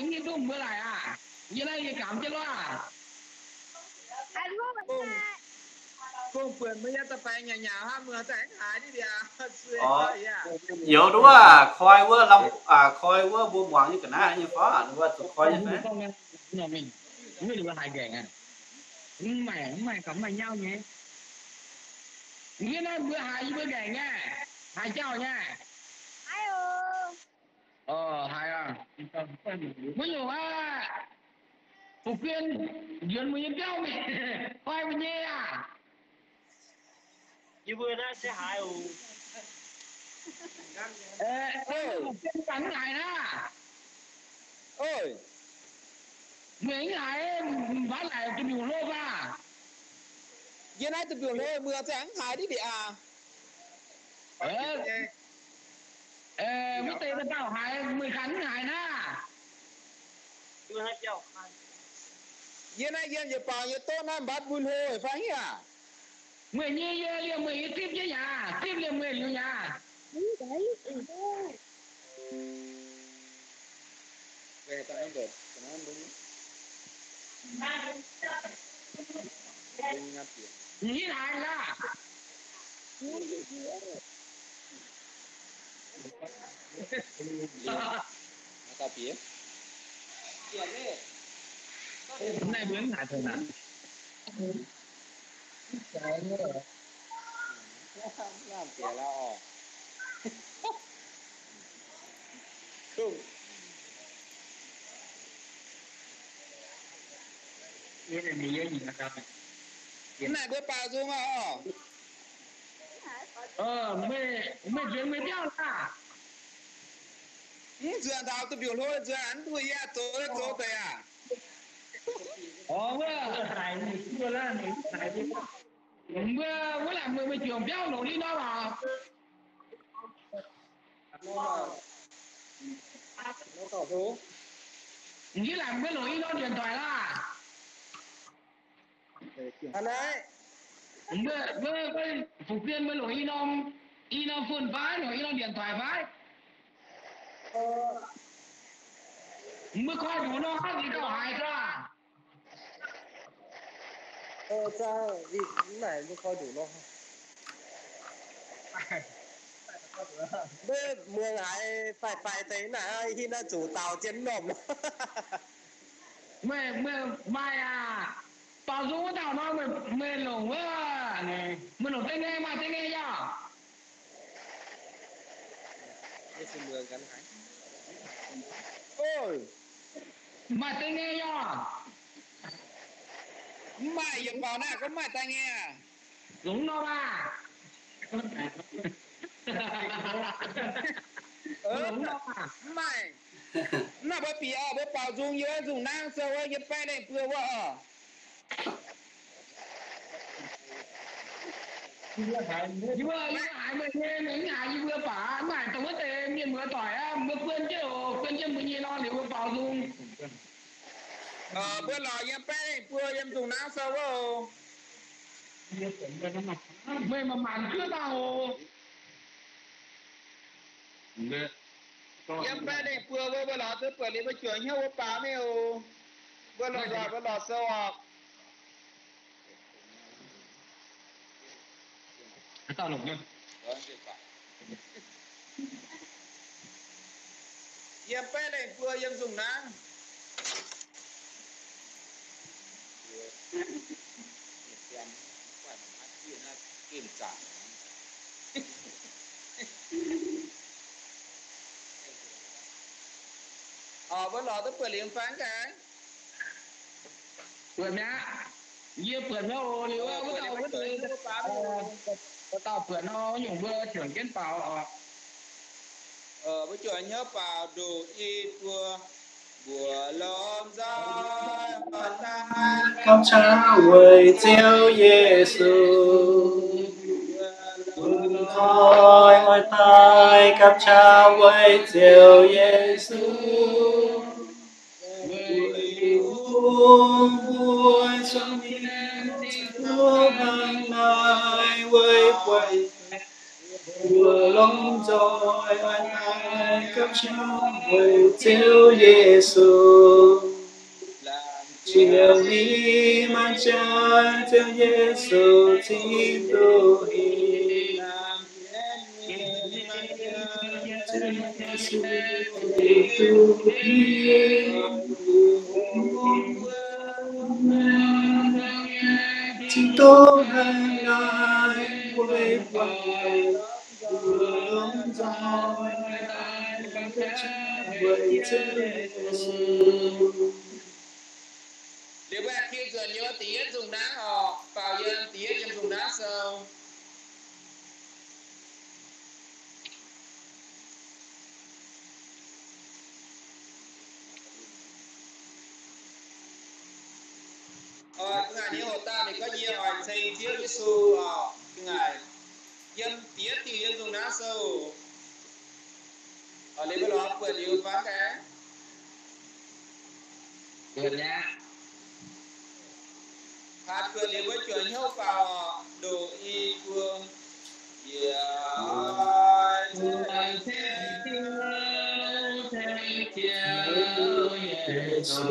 Mv hiuv duqv mbuo laaic aqv. Yie naaiv yie gamh jienv loh. Gong-buonc mbuo yaac daaih baengx nyanc nyanc hnangv, muoz-doic aengx haaix diqv ndiac. Youz duqv aac, koi wuov lamh, koi wuov mbuo muangx nyei ga'naaiv nyei fai, wuov zuqc koi nyei fai. Mv maaih, mv maaih gauh maaih nyauv nyei. Yie naaiv mbuo haiz yie mbuo ngaengc nyei, haiz jauh nyei. Haiz, mbuo nyungc aqv, fu'jueiv nzuonx mbuo nyei biauv mingh koi mbuo nyei aac. Yie mbuo naaiv se haiz oc. Fu'jueiv ganh mv haiz naaiv. Meih mv haiz, mv baac naaic duqv mbiungc hlo fai? Yie naaiv duqv mbiungc hlo, muoz-doic aengx haiz diqv ndiac aac. Wuov deix dauh dauh haiz, meih ganh mv haiz naaiv. Yie naaiv yiem njiec baaux nyei doqv naaiv mbatv mbuo hlo fai hieh aac? Meih nyei yie liemh meih nyei zipv jienv yaac, zipv liemh meih liuz yaac. Ninh haiz laac. Naaiv mbuo mv haiz taux naaic. Naaic mbuo baaux nzung aqv oc. Meih nzuonx meih biauv laac? Mv nzuonx taux duqv mbiungc hlo nzuonx, mv duqv yaac zoux zoux deix aac. Mbuo wuov laaic meih, meih juangc biauv longc i norm aac. Mv laaic mbuo longc i norm điện thoại laac. Mbuo, mbuo, mbuo fu'jueiv mbuo longc i norm, i norm phone fai, longc i norm điện thoại fai? Mbuo koi nduqc nor, ninh gauh haiz gaax. Mbuo muangx haiz faix-faix deix naaic, hin naaiv zuqc daaux jienv norm. Meih, meih maaih aac, baaux nzung wuov dauh nor, meih longc wuov, meih longc deix nyei, maaih deix nyei yaac. Maaih deix nyei yaac. Mv maaih, yie baaux naaiv gorngv maaih daaih nyei aac. Longx nor maah. Mv maaih. Mv maaih, mbuo bieqc oc, mbuo baaux nzung yiem nzung nangv sou wuov, yiem baeqv lengh buo wuov oc. Yie mbuo haiz meih nyei, meih mv haiz yie mbuo baac mv haiz dongh wuov deix mienh muoz-doic aqv, mbuo buon jienv oc, buon jienv mbuo nyei nor liuz mbuo baaux nzung. Mbuo lorz yiem baeqv lengh buo yiem nzung nangv sou wuov oc. Meih maanc maanc kuv dangh oc. Yiem baeqv lengh buo wuov, mbuo lorz duqv buatc liuz mbuo juangc hnyouv mbuo baaux mingh oc. Mbuo lorz nzoih mbuo lorz sou oc. Yiem baeqv lengh buo yiem nzung nangv. Mbuo lorz duqv buatc liuz fai? Buatc mi'aqv. Yie buatc mi'aqv oc. Liuz wuov dauh, wuov dauh buatc nor, nyungc mbuo juangc jienv baaux oc. Mbuo juangc hnyouv baaux ndoqc i buo. Mbuo lomh nzoih oix daaih gapv qaqv weic Ziouv Yesu. Mbuo lomh nzoih oix daaih gapv qaqv weic Ziouv Yesu. Weic bun mbuo cong-mengh duqv hnangv naaiv weic buonc mbuo lomh nzoih oix daaih gapv jauv weic Ziouv Yesu. Laanh jiex mingh maaih jaaix Ziouv Yesu cingx duqv hieh. Liuz mbuo aengx piv nzuonx yiem da'yietv nzung nangv oc, faaux yiem da'yietv yiem nzung nangv sou. Oc, ih zanc nyei hoc dauh ninh gorngv yie oix ceng Ziouv Yesu oc. Ih zanc yiem diev diuh yiem nzung naaiv sou. Oc, liuz mbuo lorz buatc liuz fangx daaih. Buatc aqv. Paatc buatc liuz mbuo juangc hnyouv faaux oc, ndoqc i buo. Yie oix ceng Ziouv Yesu.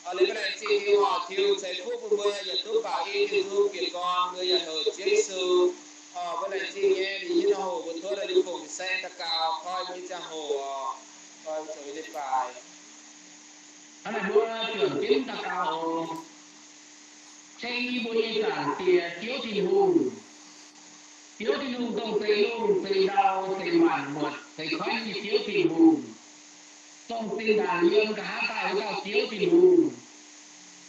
Oc, liuz mbuo laengz zingh Tin-Hungh oc, Tin-Hungh ceix fuqv bun mbuo yaac duqv baaux i Tin-Hungh bieqc gorn mbuo yaac heuc Ziouv Yesu. Oc, mbuo laengz zingh nyei, liuz nyei nor hoc mbuo tov daaih nyei fongc saeng daux gaux koi mbuo nyei ziangh hoc oc. Koi mbuo zoux nyei leiz-baaix. Hnangv naaic mbuo juangc jienv daux gaux oc. Ceng yie mbuo nyei Zaangc Diex Ziouv Tin-Hungh. Ziouv Tin-Hungh dongh zeix lungh, zeix ndau, zeix maanc muotc, zeix koiv nyei Ziouv Tin-Hungh. Dongh zinh ndaangc yiem nqa'haav daaih wuov dauh Ziouv Tin-Hungh.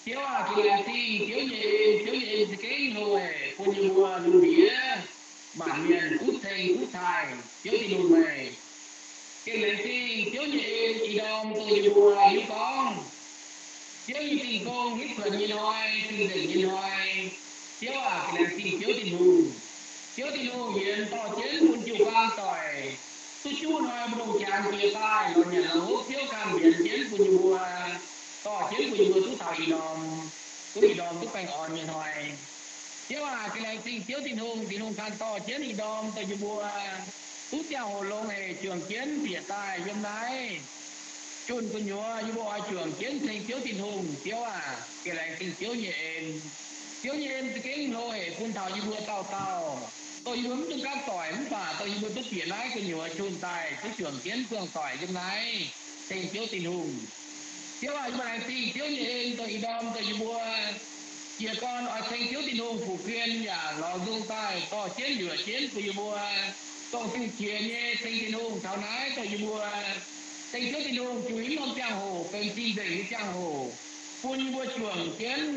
Ziouv aah, gengh laengz zingh Ziouv nyei en. Ziouv nyei en za'gengh hlo haic bun yie mbuo lungh ndiev maanc mienh duqv ceng duqv taaih. Ziouv Tin-Hungh meih, gengh laengz zingh Ziouv nyei en ih ndorm dongh yie mbuo hiuv gorngv Ziouv nyei zingh gong hitv kuonx nyei hnoi, zingh nzengc nyei hnoi. Ziouv aah, gengh laengz zingh Ziouv Tin-Hungh. Ziouv Tin-Hungh yienx dorh jienv bun jiu-baang doic duqv juqv hnoi mbu'ndongx jangx jiex daaih lorz nyanc lorz hopv. Ziouv ganh yienx jienv bun yie mbuo, dorh jienv bun yie mbuo duqv taux ih ndorm, duqv ih ndorm duqv baengh orn nyei hnoi. Ziouv aah, gengh laengz zingh Ziouv Tin-Hungh. Tin-Hungh ganh dorh jienv ih ndorm dongh yie mbuo duqv ziangh hoc longx haic juangc jienv bieqc daaih yiem naaiv. Junh gu'nyuoz yie mbuo oix juangc jienv ceng Ziouv Tin-Hungh. Ziouv aah, gengh laengz zingh Ziouv nyei en. Ziouv nyei en za'gengh hlo haic bun taux yie mbuo dauh dauh. Dongh yie mbuo mv dungx gaatv doic mv baac dongh yie mbuo duqv bieqc naaiv gu'nyuoz junh daaih duqv juangc jienv buangh doic yiem naaiv ceng Ziouv Tin-Hungh. Ziouv aah, yie mbuo laengz zingh Ziouv nyei en dongh ih ndorm dongh yie mbuo jiez gorn oix ceng Ziouv Tin-Hungh fu'jueiv yaac lorz nzung daaih dorh jienv yuoqc jienv bun yie mbuo, dongh zingh qiex nyei ceng Tin-Hungh taux naaiv dongh yie mbuo ceng Ziouv Tin-Hungh juix norm ziangh hoc benx zingh nzengc nyei ziangh hoc, bun yie mbuo juangc jienv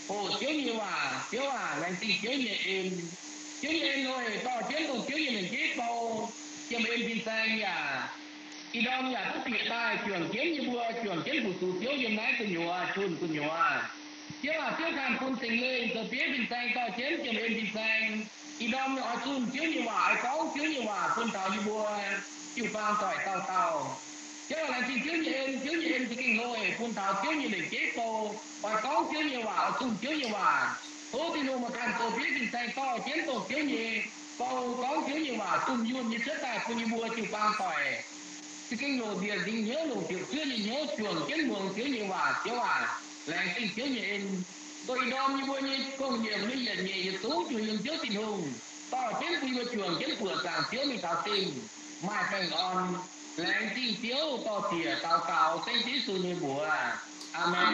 hoqc Ziouv nyei waac. Ziouv aah, laengz zingh Ziouv nyei en. Ziouv nyei en hlo haic dorh jienv dongh Ziouv nyei lengc jeiv bou, jiem en fin-saeng yaac Ih ndorm yaac duqv bieqc daaih juangc jienv yie mbuo, juangc jienv fu-sux Ziouv yiem naaiv gu'nyuoz, junh gu'nyuoz. Ziouv aac, Ziouv ganh bun Singx Lingh zoux bieiv fin-saeng dorh jienv jiem en fin-saeng. Ih ndorm oix zunh Ziouv nyei waac, oix gorngv Ziouv nyei waac bun taux yie mbuo jiu-baang doic dauh dauh. Ziouv aac, laengz zingh Ziouv nyei en, Ziouv nyei en za'gengh hlo haic bun taux Ziouv nyei lengc jeiv bou, oix gorngv Ziouv nyei waac, oix zunh Ziouv nyei waac. Tov Tin-Hungh maaih ganh zoux bieiv fin-saeng dorh jienv dongh Ziouv nyei bou, gorngv Ziouv nyei waac, zunh yunh nyei cuotv daaih bun yie mbuo jiu-baang doic. Za'gengh longc nzieqc nzingx hnyouv, longc ziepc zuoqv nyei hnyouv juangc jienv muangx Ziouv nyei waac. Ziouv aac, laengz zingh Ziouv nyei en. Dongh ih ndorm yie mbuo nyei gong-nyuoqc, yie mbuo yietc nyeic yietc zungv Tin-Hungh, Ziouv Tin-Hungh dorh jienv bun yie mbuo juangc jienv buoqc zaangc Ziouv mingh taux zingh, maaih baengh orn. Laengz zingh Ziouv, dorh ziec daux gaux dengv Yesu nyei mbuox. Aamen.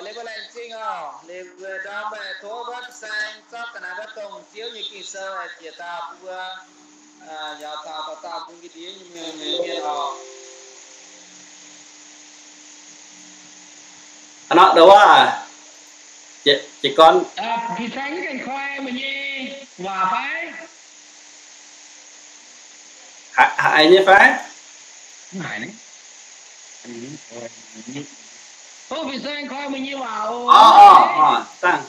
Liuz mbuo laengz zingh oc. Liuz mbuo ndorm mbuo tov wuov fin-saeng zorqv ga'naaiv wuov dongh Ziouv nyei Ging-Sou ziec daaih bun mbuo njaaux taux dauh dauh bun ga'ndiev nyei mienh oc. A'nor ndau wuov, jiez gorn. Fin-saeng mv gaengh koi meih nyei waac fai? Haiz nyei fai? Fin-saeng koi meih nyei waac oc. Dangh.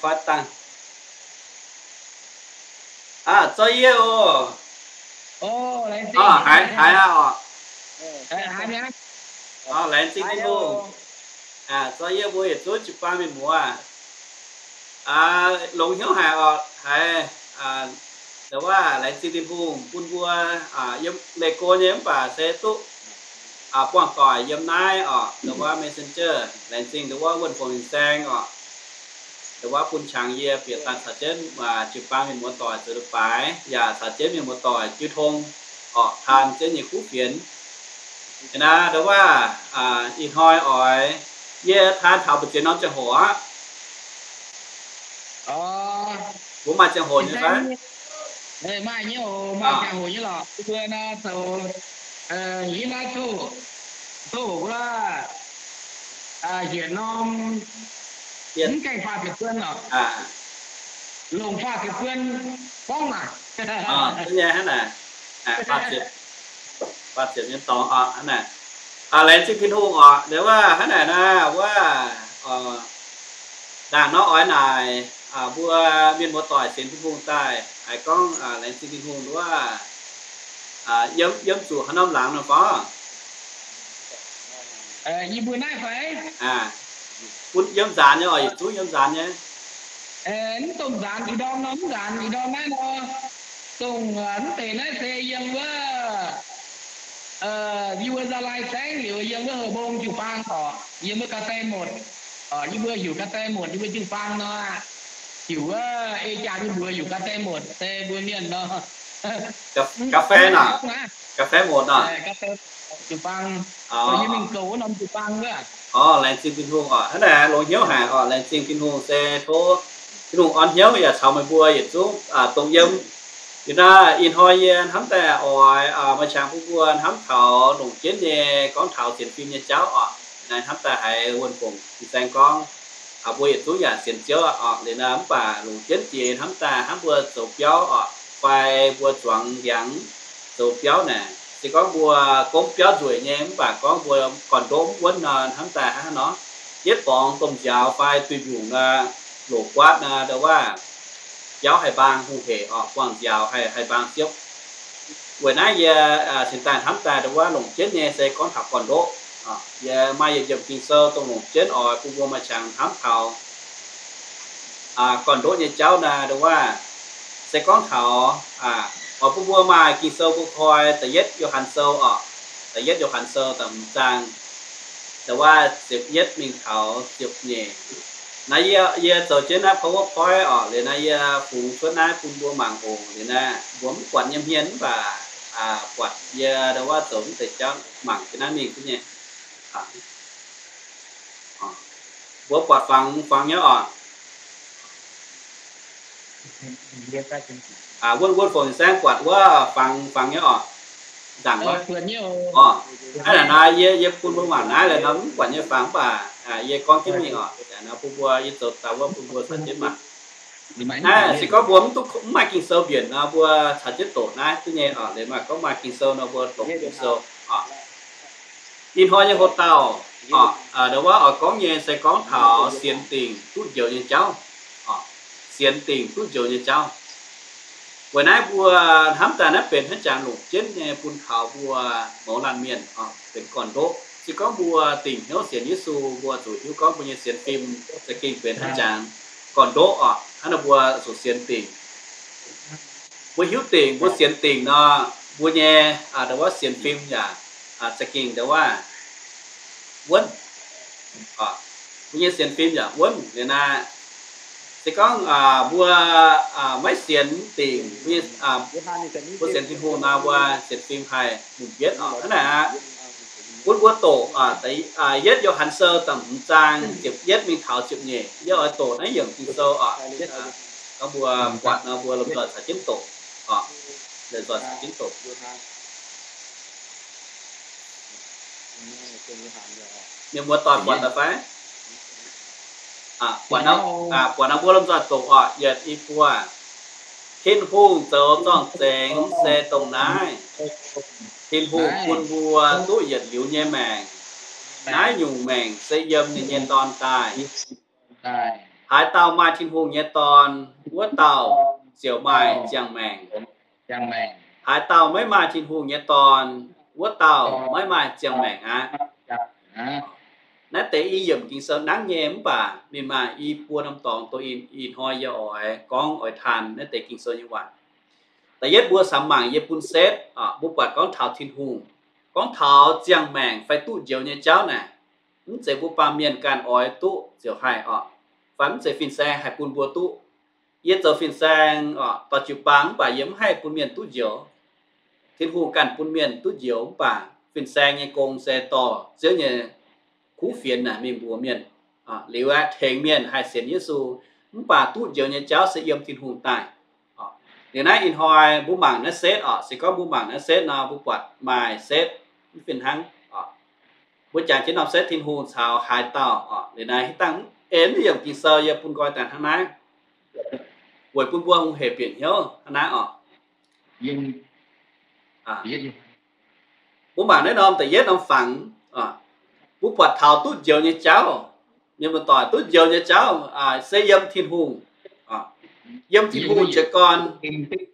Koi dangh. Zorqv yie oc. Haiz, haiz aqv oc. Laengz zingh Tin-Hungh. Zorqv yie mbuo yietc zungv jiu-baang mienh muoz. Longx hnyouv haic oc, haiz, ndau wuov laengz zingh Tin-Hungh bun mbuo yiem Mexico nyei mv baac se duqv buangh doic yiem naaiv oc, ndau wuov Messenger, laengz zingh ndau wuov Wuonh Fongc Fin-Saeng oc. Ndau wuov bun qangx yie bieqc daaih caux jienv jiu-baang mienh muoz-doic zoux leiz-baaix, yaac caux jienv mienh muoz-doic jiu tong orqc, taan jienv nyei kuv fienx. Aa, ndau wuov, ih hnoi oix, yie taan taux mbu'ziex norm ziangh hoc aqv. Mbuo maaih ziangh hoc nyei fai? Maaih nyei oc, maaih ziangh hoc nyei lorqc. Mbuo nor zoux hiuv naaiv coqv, coqv wuov, hietc norm, mv gaengh faah ziepc buon lorqc. Longc faah ziepc buon gorngv naaic. Nyei hnangv naaic, faah ziepc, faah ziepc nyei dorngx hnangv naaic. Laengz zingh Tin-Hungh oc. Ndau wuov hnangv naaic naaic wuov, ndaangc nor oix naaic mbuo mienh muoz-doic sienx Tin-Hungh daaih haiz gorngv laengz zingh Tin-Hungh wuov, yiem, yiem zuqc haaix norm laangz nor fai? Yie mbuo naaiv fai? Bun yiem nzaanx nyei oc, yietc zungv yiem nzaanx nyei. Mv dongh nzaanx, ih ndorm nor mv nzaanx, ih ndorm naaiv nor, dongh mv deix naaiv se yiem wuov, yie mbuo Gia Lai saengv liuz yiem wuov Heuc Mbong jiu-baang oc, yiem wuov Ga'sie Motc, yie mbuo heuc Ga'sie Motc, yie mbuo jiu-baang nor, heuc wuov ei jaax nyei mbuox heuc Ga'sie Motc se mbuo mienh nor. Ga'sie Motc nor. Jiu-baang, yie mingh goux wuov norm jiu-baang wuov. Orqc, laengz zingh Tin-Hungh oc. Hnangv naaic longx hnyouv haic oc. Laengz zingh Tin-Hungh se tov Tin-Hungh orn hnyouv yaac caux meih mbuo yietc zungv dongh yiem. Yie naaiv ih hnoi yie hnamv daaih oix maaih qangx bun mbuo hnamv taux longc jienv nyei gorngv taux sienx fim nyei jauv oc. Naaiv hnamv daaih haiz Wuonh Fongc fin-saeng gorngv, mbuo yietc zungv yaac sienx Ziouv oc. Liuz naaiv mv baac longc jienv jiex hnamv daaih hnamv mbuo zoux biauv oc, fai mbuo zuangx ndiangx zoux biauv naaic, se gorngv mbuo gomv biauv nzueic nyei, mv baac gorngv mbuo gorn-ndoqv mv wuonv nor, hnamv daaih hnangv haaix nor, yietv borngz domh nziaaux fai duih mbiungc nor, loc guaatv nor, ndau wuov biauv haih mbaang hungh hec oc, buangh nziaaux haih, haih mbaang siepv. Weic naaiv yie cingx daaih hnamv daaih ndau wuov longc jienv nyei se gorngv taux gorn-ndoqv. Yie maaih yietc yiemc Ging-Sou dongh longc jienv oix bun mbuo maaih qangx hnamv taux gorn-ndoqv nyei jauv naaic, ndau wuov se gorngv taux oix bun mbuo maaih Ging-Sou mbuo koi da'yietv Yo^han Sou oc. Da'yietv Yo^han Sou da'hmz zaang, ndau wuov ziepc yietv mingh taux ziepc nyeic. Naaiv yie, yie zoux jienv naaiv PowerPoint oc, liuz naaiv yie fungx cuotv naaiv bun mbuo mangc oc. Liuz naaiv mbuo mv buatc nyei hmien mv baac buatc yie ndau wuov zoux mv deix jauv mangc jienv naaiv mingh duqv nyei. Mbuo buatc fangx fangx nyei oc. Wuov, Wuonh Fongc fin-saeng buatc wuov fangx fangx nyei oc. Nzangc wuov. Orqc, hnangv naaic nor yie, yie bun mbuo mangc naaiv lorqc nor, mv buatc nyei fangx mv baac yie gorngv jienv mingh oc. Nor bun mbuo, yie zoux daaih wuov bun mbuo caux jienv mangc. Naaiv se gorngv mbuo mv duqv, mv maaih Ging-Sou mbienc nor, mbuo caux jienv doqc naaiv duqv nyei oc. Liuz maaih gorngv maaih Ging-Sou nor, mbuo doqc Ging-Sou oc. Ih hnoi nyei hoc-dauh oc, ndau wuov oix gorngv nyei se gorngv taux sienx dingc duqv njoux nyei jauv oc. Sienx dingc duqv njoux nyei jauv. Weic naaiv mbuo hnamv daaih naaiv benx hnangv jangx longc jienv nyei bun taux mbuo mouz laanh mienh oc, benx gorn-ndoqv. Se gorngv mbuo dingc hnyouv sienx Yesu, mbuo zuqc hiuv gorngv mbuo nyei sienx fim za'gengh benx hnangv jangx gorn-ndoqv oc. Hnangv naaic mbuo zuqc sienx dingc. Mbuo hiuv dingc, mbuo sienx dingc nor, mbuo nyei ndau wuov sienx fim yaac za'gengh ndau wuov wuonv. Mbuo nyei sienx fim yaac wuonv. Liuz naaiv se gorngv mbuo maiv sienx dingc, mbuo sienx Tin-Hungh nor, mbuo sienx fim haih mungh mbietv oc. Hnangv naaic aqv, bun mbuo doqc yietv Yo^han Sou da'hmz zaang ziepc yietv mingh taux ziepc nyeic. Yie oix doqc naaiv yiemc Ging-Sou oc. Gorngv mbuo buatc nor, mbuo lomh nzoih caux jienv doqc oc. Lomh nzoih caux jienv doqc. Mienh muoz-doic buatc daaih fai? Buatc nor mbuo lomh nzoih doqc oc. Yietc, i, buo. Tin-Hungh zoux zorng-zengx se dongh naaiv. Tin-Hungh bun mbuo duqv yietc liuz nyei maengc. Naaiv nyungc maengc se yiem ninh nyei Dorn daaih. Haaix dauh maaih Tin-Hungh nyei Dorn, wuov dauh ziouc maaih ziangh maengc. Haaix dauh maiv maaih Tin-Hungh nyei Dorn, wuov dauh maiv maaih ziangh maengc aqv. Naaiv deix i yiemc Ging-Sou nangv nyei, mv baac ninh maaih i buo norm dorngx dongh ih hnoi yie oix gorngv oix taan naaiv deix Ging-Sou nyei waac. Da'yietv mbuo samx mangc yie bun setv, mbuo buatc gorngv taux Tin-Hungh, gorngv taux ziangh maengc fai duqv njoux nyei jauv naaic, mv zeiz mbuo baamh mienh ganh oix duqv ziouc haih oc, fai mv zeiz fin-saeng haih bun mbuo duqv. Yie zoux fin-saeng oc, dorh jiu-baang mv baac yie mv haih bun mienh duqv njoux. Tin-Hungh ganh bun mienh duqv njoux, mv baac fin-saeng nyei gong se dorh Ziouv nyei kuv fienx naaic mingh mbuox mienh, liuz aeqv, tengx mienh haih sienx Yesu. Mv baac duqv njoux nyei jauv se yiem Tin-Hungh daaih. Liuz naaiv ih hnoi mbuo mangc naaiv setv oc. Se gorngv mbuo mangc naaiv setv nor, mbuo buatc maaih setv mv fih hnangv oc. Mbuo jangx jienv norm setv Tin-Hungh caux haaix dauh oc. Liuz naaiv hitv dangh en yiemc Ging-Sou yie bun nqoi daaih hnangv naaiv. Weic bun mbuo hungh hec bieqc hnyouv hnangv naaiv oc. Mbuo mangc naaiv norm da'yietv norm fangx, mbuo buatc taux duqv njoux nyei jauv. Mienh muoz-doic, duqv njoux nyei jauv se yiem Tin-Hungh. Yiem Tin-Hungh jiez gorn,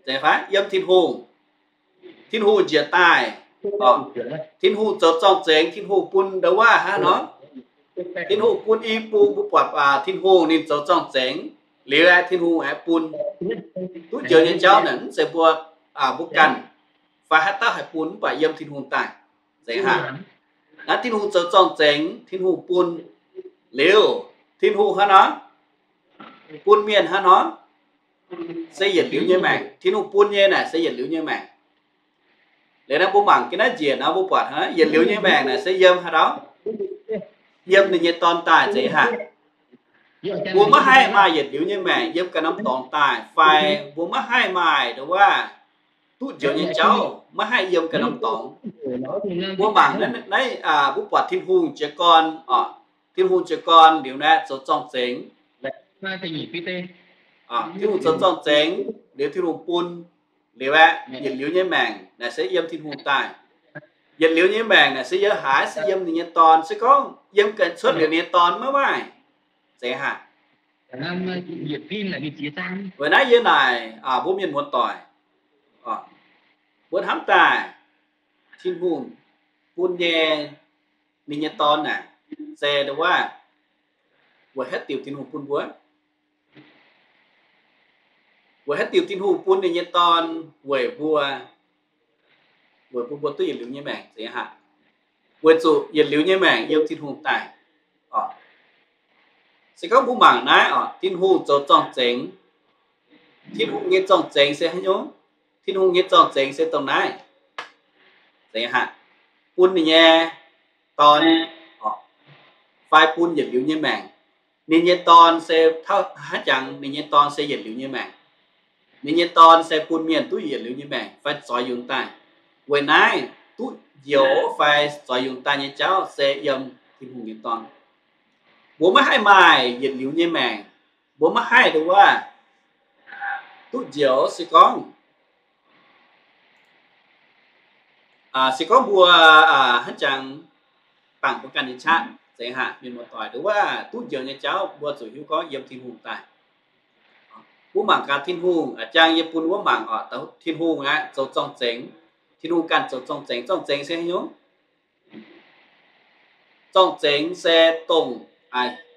zeiz fai? Yiem Tin-Hungh. Tin-Hungh njiec daaih. Tin-Hungh zoux zorng-zengx, Tin-Hungh bun ndau wuov hnangv nor. Tin-Hungh bun i bung mbuo buatc Tin-Hungh ninh zoux zorng-zengx. Liuz aeqv, Tin-Hungh aeqv bun duqv njoux nyei jauv naaic mv zeiz mbuo, mbuo ganh fai haaix dauh haih bun, mv baac yiem Tin-Hungh daaih. Zeiz hnangv. Naaiv Tin-Hungh zoux zorng-zengx, Tin-Hungh bun. Liuz, Tin-Hungh hnangv nor, bun mienh hnangv nor, se yietc liuz nyei maengc. Tin-Hungh bun nyei naaic se yietc liuz nyei maengc. Liuz naaiv mbuo mangc ga'naaiv njiec nor, mbuo buatc hnangv, yietc liuz nyei maengc naaic se yiem haaix dauh? Yiem ninh nyei Dorn daaih. Zeiz hnangv. Mbuo maiv haih maaih yietc liuz nyei maengc yiem ganh norm dorngx daaih, fai mbuo maiv haih maaih ndau wuov duqv njoux nyei jauv maiv haih yiem ganh norm dorngx. Mbuo mangc naaiv, mbuo buatc Tin-Hungh jiez gorn oc. Tin-Hungh jiez gorn liuz naaiv zoux zorng-zengx. Tin-Hungh zoux zorng-zengx liuz Tin-Hungh bun. Liuz aeqv, yietc liuz nyei maengc naaic se yiem Tin-Hungh daaih. Yietc liuz nyei maengc naaic se yiem haaix? Se yiem ninh nyei Dorn. Se gorngv yiem ganh cuotv liuz ninh nyei Dorn maiv maaih. Zeiz hnangv. Weic naaiv yie naaic mbuo mienh muoz-doic, mbuo hnamv daaih Tin-Hungh bun nyei ninh nyei Dorn naaic se ndau wuov, weic haaix diuc Tin-Hungh bun mbuo? Weic haaix diuc Tin-Hungh bun ninh nyei Dorn weic mbuo, weic bun mbuo duqv yietc liuz nyei maengc? Zeiz hnangv. Weic zuqc yietc liuz nyei maengc yiem Tin-Hungh daaih. Se gorngv mbuo mangc naaiv oc, Tin-Hungh zoux zorng-zengx. Tin-Hungh nyei zorng-zengx se haaix nyungc? Tin-Hungh nyei zorng-zengx se dongh naaiv. Zeiz hnangv. Bun ninh nyei Dorn, fai bun yietc liuz nyei maengc. Ninh nyei Dorn se hnangv jangx, ninh nyei Dorn se yietc liuz nyei maengc. Ninh nyei Dorn se bun mienh duqv yietc liuz nyei maengc fai zoix yungz daaih. Weic naaiv duqv njoux fai zoix yungz daaih nyei jauv se yiem Tin-Hungh nyei Dorn. Mbuo maiv haih maaih yietc liuz nyei maengc. Mbuo maiv haih ndau wuov duqv njoux se gorngv, se gorngv mbuo hnangv jangx bangc mbuo ganh nyei qaqv zeiz haic, mienh muoz-doic, nduov wuov duqv njoux nyei jauv mbuo zuqc hiuv gorngv yiem Tin-Hungh daaih. Mbuo mangc gaax Tin-Hungh, a'jang yie bun wuov mangc oc, Tin-Hungh aqv zoux zorng-zengx. Tin-Hungh ganh zoux zorng-zengx. Zorng-zengx se haaix nyungc? Zorng-zengx se dongh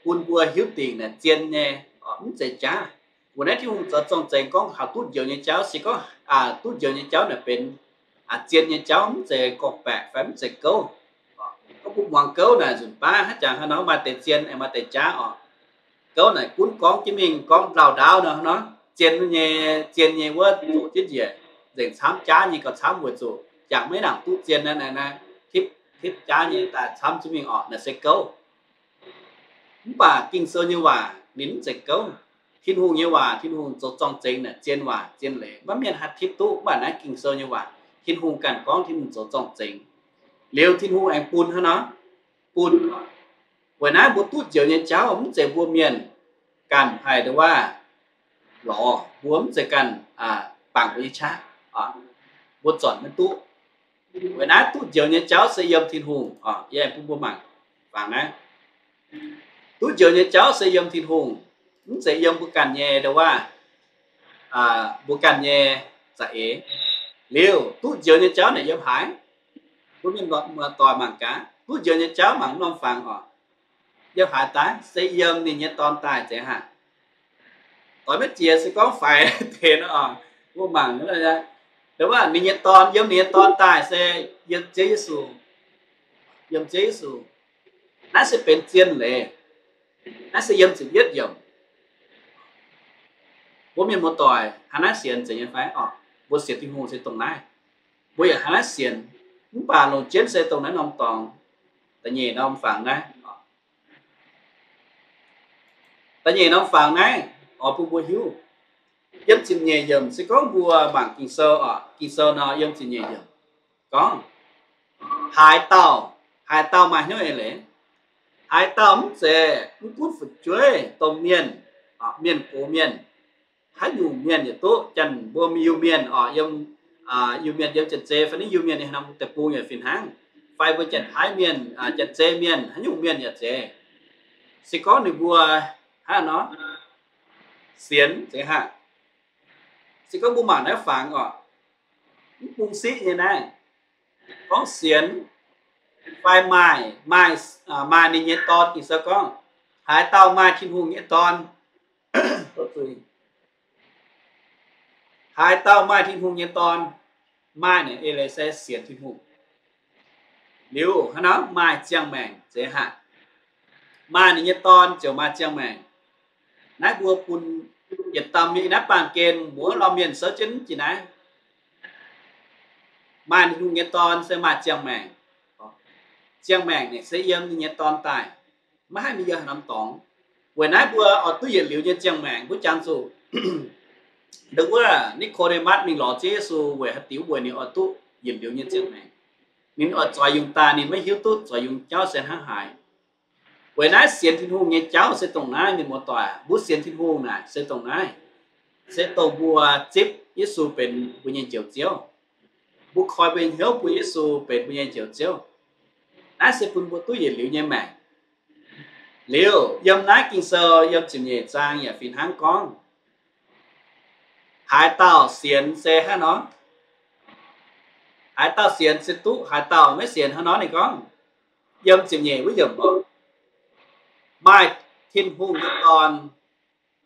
bun mbuo hiuv dingc naaic zien nyei, mv zeiz jaav. Weic naaiv Tin-Hungh zoux zorng-zengx gorngv taux duqv njoux nyei jauv se gorngv duqv njoux nyei jauv naaic benx zien nyei jauv, mv zeiz gorngv-baeqc fai mv zeiz gouv. Gorngv mbuo muangx gouv naaic nzunc baav hnangv jangx haaix nor maaih deix zien, maaih deix jaav oc. Gouv naaic gunv gorngv jienv mingh gorngv lauh ndaauv nor, zien nyei, zien nyei wuov zuqc jienv njiec, nzengc camv jaav nyei gauh camv weic zuqc jangx maiv nangc duqv zien naaiv, tipv jaav nyei daaih camv jienv mingh oc, naaiv se gouv. Mv baac Ging-Sou nyei waac ninh mv zeiz gouv. Tin-Hungh nyei waac, Tin-Hungh zoux zorng-zengx naaic zien waac zien leiz, maiv mienh haih tipv duqv. Mv baac naaiv Ging-Sou nyei waac, Tin-Hungh ganh gorngv Tin-Hungh zoux zorng-zengx. Liuz Tin-Hungh aengx bun hnangv nor, bun. Weic naaiv mbuo duqv njoux nyei jauv mv zeiz mbuo mienh ganh haih nduov wuov lorz, mbuo mv zeiz ganh bangc mbuo nyei qaqv, mbuo zornc maiv duqv. Weic naaiv duqv njoux nyei jauv se yiem Tin-Hungh. Yie aengx bun mbuo mangc fangx naaiv. Duqv njoux nyei jauv se yiem Tin-Hungh, mv zeiz yiem mbuo ganh nyei nduov wuov, mbuo ganh nyei za'eix. Liuz duqv njoux nyei jauv naaic yiem haaix? Mbuo mienh muoz-doic mangc gaax, duqv njoux nyei jauv mangc norm fangx oc. Yiem haaix daaih? Se yiem ninh nyei Dorn daaih zeiz haic. Doix maiv jiex se gorngv faix deix nor, mbuo mangc, nduov wuov ninh nyei Dorn, yiem ninh nyei Dorn daaih se yiem Ziouv Yesu. Yiem Ziouv Yesu. Naaiv se benx zien leiz. Naaiv se yiem ziepc yietv yiemc. Mbuo mienh muoz-doic hnangv naaiv sienx zeiz nyei fai oc? Mbuo sienx Tin-Hungh se dongh naaiv. Mbuo yaac hnangv naaiv sienx. Mv baac longc jienv se dongh naaiv norm dorngx. Da'nyeic norm fangx naaiv, da'nyeic norm fangx naaiv oix bun mbuo hiuv. Yiem ziepc nyeic yiemc se gorngv mbuo mangc Ging-Sou oc, Ging-Sou nor yiem ziepc nyeic yiemc gorngv, haaix dauh, haaix dauh maaih hnyouv eix leiz. Haaix dauh mv zeiz, mv gunv fu'jueiv, domh mienh, mienh gox mienh, haaix nyungc mienh yaac duqv, janx mbuo Iu-Mienh oc, yiem, Iu-Mienh yiem janx-zei fai niv Iu-Mienh nyei haaix norm deic-bung yaac fih hnangv, fai mbuo janx-Taiv mienh, janx-zei mienh, haaix nyungc mienh yaac zeiz. Se gorngv ninh mbuo hnangv nor sienx zeiz haic. Se gorngv mbuo mangc naaiv fangx oc, mv bung siqv nyei naaiv, gorngv sienx fai maaih, maaih, maaih ninh nyei dorn. Ging-Sou gorngv, haaix dauh maaih Tin-Hungh nyei dorn, haaix dauh maaih Tin-Hungh nyei dorn, maaih naaic eix leiz se sienx Tin-Hungh. Liuz hnangv nor maaih ziangh maengc zeiz haic. Maaih ninh nyei dorn ziouc maaih ziangh maengc. Naaiv mbuo bun yietc dauh mienh naaiv baamh gen mbuo lorh mienh souv jienv jiex naaiv. Maaih Tin-Hungh nyei dorn se maaih ziangh maengc. Ziangh maengc naaic se yiem ninh nyei dorn daaih, maiv haih mingh yiem haaix norm dorngx. Weic naaiv mbuo oix duqv yietc liuz nyei ziangh maengc, mbuo jangx zuqc nduov wuov Ni^ko^nde^matv mingh lorz Ziouv Yesu weic haaix diuc, weic ninh oix duqv yietc liuz nyei ziangh maengc. Ninh oix zoix yungz daaih, ninh maiv hiuv duqv zoix yungz jauv se hnangv haaix. Weic naaiv sienx Tin-Hungh nyei jauv se dongh naaiv, mienh muoz-doic, mbuo sienx Tin-Hungh naaic se dongh naaiv, se dongh mbuo zipv Yesu benx mbuo nyei Njoux Ziouv. Mbuo koi mbuo nyei hnyouv bun Yesu benx mbuo nyei Njoux Ziouv. Naaiv se bun mbuo duqv yietc liuz nyei maengc. Liuz yiem naaiv Ging-Sou yiem ziepc nyeic zaang yaac fih hnangv gorngv, haaix dauh sienx se hnangv nor, haaix dauh sienx se duqv, haaix dauh maiv sienx hnangv nor. Ninh gorngv yiem ziepc nyeic wuov yiemc oc, maaih Tin-Hungh nyei Dorn.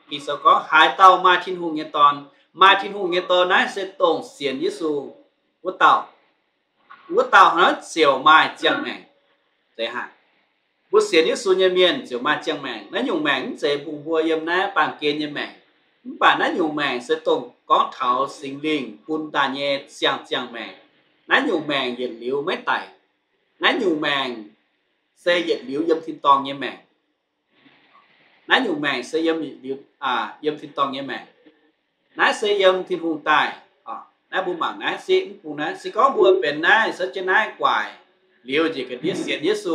Ging-Sou gorngv haaix dauh maaih Tin-Hungh nyei Dorn. Maaih Tin-Hungh nyei Dorn naaiv se dongh sienx Yesu wuov dauh. Wuov dauh hnangv ziouc maaih ziangh maengc. Zeiz haic. Mbuo sienx Yesu nyei mienh ziouc maaih ziangh maengc. Naaiv nyungc maengc mv zeiz bun mbuo yiem naaiv baamh gen nyei maengc. Mv baac naaiv nyungc maengc se dongh gorngv taux Singx Lingh bun daaih nyei ziangh ziangh maengc. Naaiv nyungc maengc yietc liuz maiv daic. Naaiv nyungc maengc se yietc liuz yiem tin-dorngh nyei maengc. Naaiv nyungc maengc se yiem, yiem tin-dorngh nyei maengc. Naaiv se yiem Tin-Hungh daaih. Naaiv mbuo mangc naaiv se mv bung naaiv, se gorngv mbuo benx naaiv, souv jienv naaiv guaic liuz njiec ga'ndiev sienx Yesu,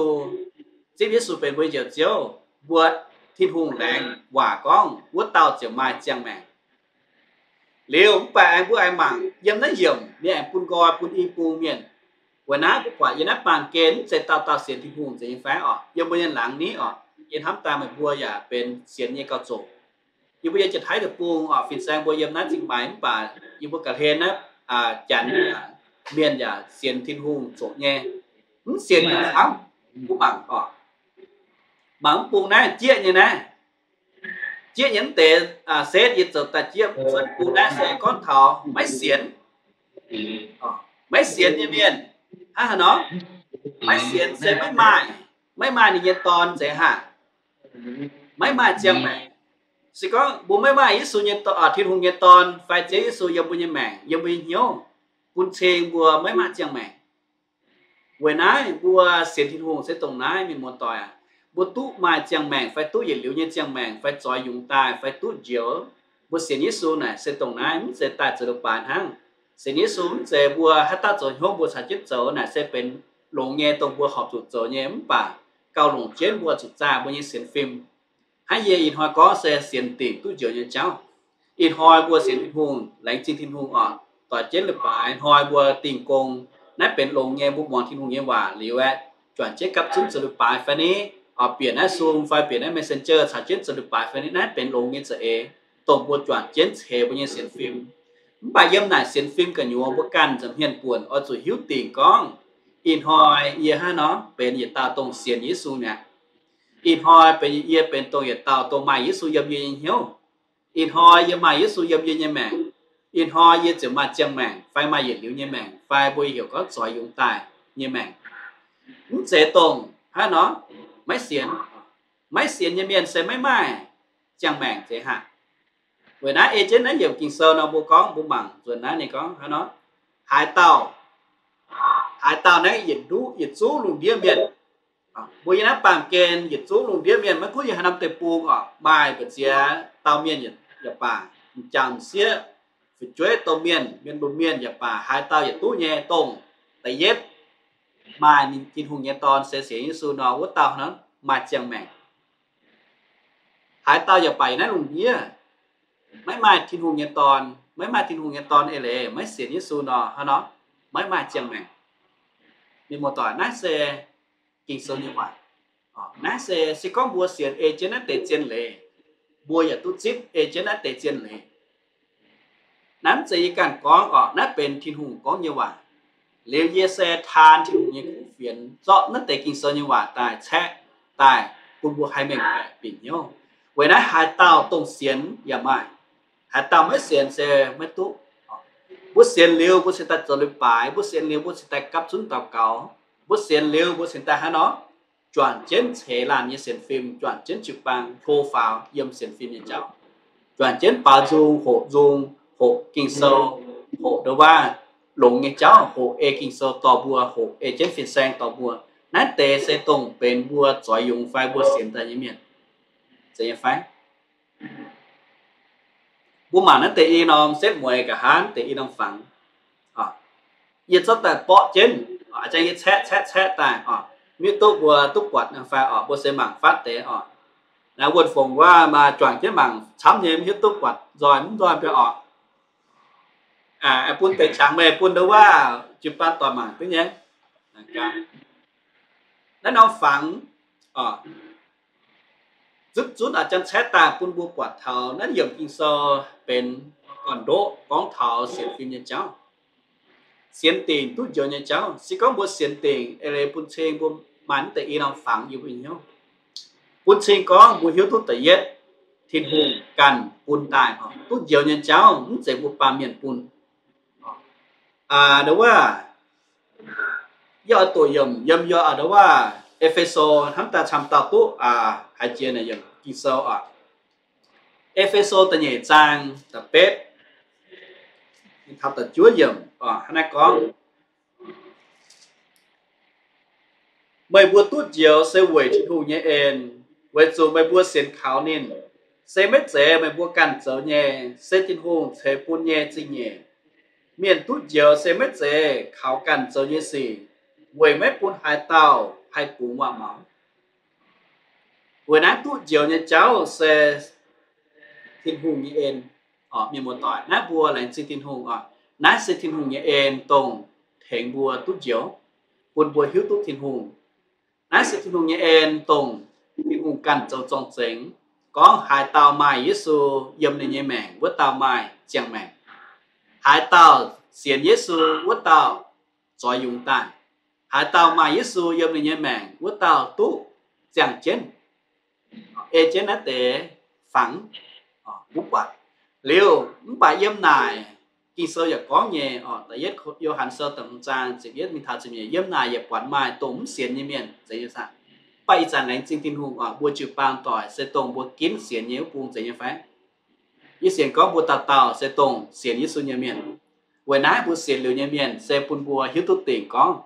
zipv Yesu benx mbuo Njoux Ziouv, mbuo Tin-Hungh laengz waac gorngv wuov dauh ziouc maaih ziangh maengc. Liuz mv baac aengx mbuo aengx mangc yiem naaiv yiemc ninh aengx bun nqoi bun i bung mienh. Weic naaiv mbuo buatc yiem naaiv baamh gen mv zeiz dauh dauh sienx Tin-Hungh zeiz nyei fai oc? Yiem mbuo nyei laangz ni oc, yie hnamv daaih meih mbuo yaac benx sienx nyei gauh zoqc. Yie mbuo yiem Janx-Taiv deic-bung oc, fin-saeng mbuo yiem naaiv Zingh Maix mv baac yie mbuo ga'hlen naaiv Janx yaac mienh yaac sienx Tin-Hungh zoqc nyei. Mv sienx camv, mbuo mangc oc. Mangc mv bung naaiv jieqv nyei naaiv, jieqv nyei mv deix setv yie zoux daaih jieqv, cuotv bung naaiv se gorngv taux maiv sienx, maiv sienx nyei mienh. Hnangv haaix nor? Maiv sienx se maiv maaih, maiv maaih ninh nyei dorn zeiz haac, maiv maaih ziangh maengc. Se gorngv mbuo maiv maaih Yesu nyei, Tin-Hungh nyei Dorn fai Ziouv Yesu yiem mbuo nyei maengc, yiem mbuo nyei hnyouv, bun cing mbuo maiv maaih ziangh maengc. Weic naaiv mbuo sienx Tin-Hungh se dongh naaiv, mienh muoz-doic aac. Mbuo duqv maaih ziangh maengc fai duqv yietc liuz nyei ziangh maengc fai zoix yungz daaih fai duqv njoux, mbuo sienx Yesu naaic se dongh naaiv, mv zeiz daaih zoux leiz-baaix hnangv. Sienx Yesu mv zeiz mbuo haaix dauh zoux hnyouv mbuo caux jienv zoux, naaic se benx longx nyei dongh mbuo horpc zuqc zoux nyei, mv baac gauh longc jienv mbuo zuqc zaah mbuo nyei sienx fim. Hnangv yie ih hnoi gorngv se sienx dingc duqv njoux nyei jauv. Ih hnoi mbuo sienx Tin-Hungh, laengz zingh Tin-Hungh oc, doix jienv leiz-baaix hnoi mbuo dingh gong. Naaiv benx longx nyei, mbuo muangx Tin-Hungh nyei waac liuz aeqv, juangc jienv gapv zunv zoux leiz-baaix fai ni, oc, bieqc naaiv Zoom fai bieqc naaiv Messenger caux jienv zoux leiz-baaix fai ni, naaiv benx longx nyei za'eix, dongh mbuo juangc jienv ceix mbuo nyei sienx fim. Mv baac yiem naaic sienx fim gu'nyuoz mbuo ganh nza'hmien buonc oix zuqc hiuv dingc gorngv, ih hnoi yie hnangv nor benx yietc dauh dongh sienx Yesu mi'aqv. Ih hnoi benx yie benx dongh yietc dauh dongh maaih Yesu yiem yie nyei hnyouv. Ih hnoi yie maaih Yesu yiem yie nyei maengc. Ih hnoi yie ziouc maaih ziangh maengc fai maaih yietc liuz nyei maengc fai mbuo heuc gorngv zoix yungz daaih nyei maengc. Mv zeiz dongh hnangv nor maiv sienx. Maiv sienx nyei mienh se maiv maaih ziangh maengc zeiz haac. Weic naaiv ei jienv naaiv yiemc Ging-Sou nor mbuo gorngv, mbuo mangc nzuonx naaiv ninh gorngv hnangv nor, haaix dauh, haaix dauh naaiv yietc nduqv yietc zungv lungh ndiev mienh. Mbuo yiem naaiv baamh gen yietc zungv lungh ndiev mienh, maiv gunv yiem haaix norm deic-bung oc, maaih mbu'ziex dauh mienh yaac baac, m'jangc m'sieqv, fu'jueiv domh mienh, mienh lunx mienh yaac baac, haaix dauh yietc duqv nyei dongh da'yietv maaih ninh Tin-Hungh nyei Dorn se sienx Yesu nor, wuov dauh hnangv maaih ziangh maengc. Haaix dauh yaac baac yiem naaiv lungh ndiev maiv maaih Tin-Hungh nyei Dorn, maiv maaih Tin-Hungh nyei Dorn eix leiz maiv sienx Yesu nor, hnangv nor maiv maaih ziangh maengc. Mienh muoz-doic, naaiv se Ging-Sou nyei waac. Naaiv se, se gorngv mbuo sienx ei jienv naaiv deix zien leiz, mbuo yaac duqv zipv ei jienv naaiv deix zien leiz. Naaiv mv zeiz yie ganh gorngv oc, naaiv benx Tin-Hungh gorngv nyei waac. Liuz yie se taan Tin-Hungh nyei kuv fienx zorqv naaiv deix Ging-Sou nyei waac daaih caeqv daaih bun mbuo haih mengh baeqc bieqc hnyouv. Weic naaiv haaix dauh dongh sienx yaac maaih, haaix dauh maiv sienx se maiv duqv. Mbuo sienx liuz mbuo cingx daaih zoux leiz-baaix, mbuo sienx liuz mbuo cingx daaih gapv zunv daux gaux, mbuo sienx liuz mbuo cingx daaih hnangv nor juangc jienv ceix laanh nyei sienx fim, juangc jienv jiu-baang hlo faaux yiem sienx fim nyei jauv, juangc jienv baaux nzung, hoqc nzung, hoqc Ging-Sou, hoqc ndo waav longx nyei jauv, hoqc ei Ging-Sou dorh mbuo, hoqc ei jienv fin-saeng dorh mbuo. Naaiv deix se dongh benx mbuo zoix yungz fai mbuo sienx daaih nyei mienh, zeiz nyei fai? Mbuo mangc naaiv deix i norm setv mueiz nqa'haav deix i norm fangx. Yie zorqv daaih borqv jienv, a'jang yie caeqv caeqv caeqv daaih oc, mv hiuv duqv mbuo duqv buatc fai oc, mbuo se mangc fatv deix oc. Naaiv wuonh fongc wuov maaih juangc jienv mangc camv nyei, mv hiuv duqv buatc nzoih mv nzoih biauv oc. Bun deix qangx meih bun ndo waav jiu-baang doic mangc duqv nyei. Naaiv norm fangx oc, zutv zunv a'jang caeqv daaih bun mbuo buatc taux naaiv yiemc Ging-Sou benx gorn-ndoqv gorngv taux sienx fim nyei jauv, sienx dingc duqv njoux nyei jauv. Se gorngv mbuo sienx dingc eix leiz bun cing mbuo maaih naaiv deix i norm fangx yiem mbuo nyei hnyouv, bun cing gorngv mbuo hiuv duqv da'yietv Tin-Hungh ganh bun daaih duqv njoux nyei jauv, mv zeiz mbuo baamh mienh bun. Ndo wuov, yie oix doqc yiemc yiem yie ndo wuov E^fe^so hnamv daaih camv dauh duqv haiz jiex naaic yiemc Ging-Sou oc. E^fe^so da'nyeic zaang da'betv, taux da'juov yiemc, hnangv naaiv gorngv, meih mbuo duqv njoux se weic Tin-Hungh nyei en, weic zuqc meih mbuo sienx kaux ninh. Se maiv zeiz meih mbuo ganh zoux nyei, se Tin-Hungh ceix bun nyei zingh nyeic. Mienh duqv njoux se maiv zeiz kaux ganh zoux nyei sic, weic maiv bun haaix dauh haih bungx waac-maux. Weic naaiv duqv njoux nyei jauv se Tin-Hungh nyei en. Mienh muoz-doic, naaiv mbuo laengz zingh Tin-Hungh oc. Naaiv se Tin-Hungh nyei en dongh tengx mbuo duqv njoux, bun mbuo hiuv duqv Tin-Hungh. Naaiv se Tin-Hungh nyei en dongh Tin-Hungh ganh zoux zorng-zengx, gorngv haaix dauh maaih Yesu yiem ninh nyei maengc, wuov dauh maaih ziangh maengc. Haaix dauh sienx Yesu, wuov dauh zoix yungz daaih. Haaix dauh maaih Yesu yiem ninh nyei maengc, wuov dauh duqv ziangh jienv, ei jienv naaiv deix fangx, mv buatc. Liuz mv baac yiem naaic Ging-Sou yaac gorngv nyei, da'yietv Yo^han Sou da'hmz zaang ziepc yietv mingh taux ziepc nyeic, yiem naaic yaac buatc maaih dongh mv sienx nyei mienh zeiz nyei saah. Mv baac ih zanc laengz zingh Tin-Hungh oc, mbuo jiu-baang doic se dongh mbuo ginv sienx nyei wuov bung zeiz nyei fai? Yie sienx gorngv mbuo dauh dauh se dongh sienx Yesu nyei mienh. Weic naaiv mbuo sienx liuz nyei mienh se bun mbuo hiuv duqv dingc gorngv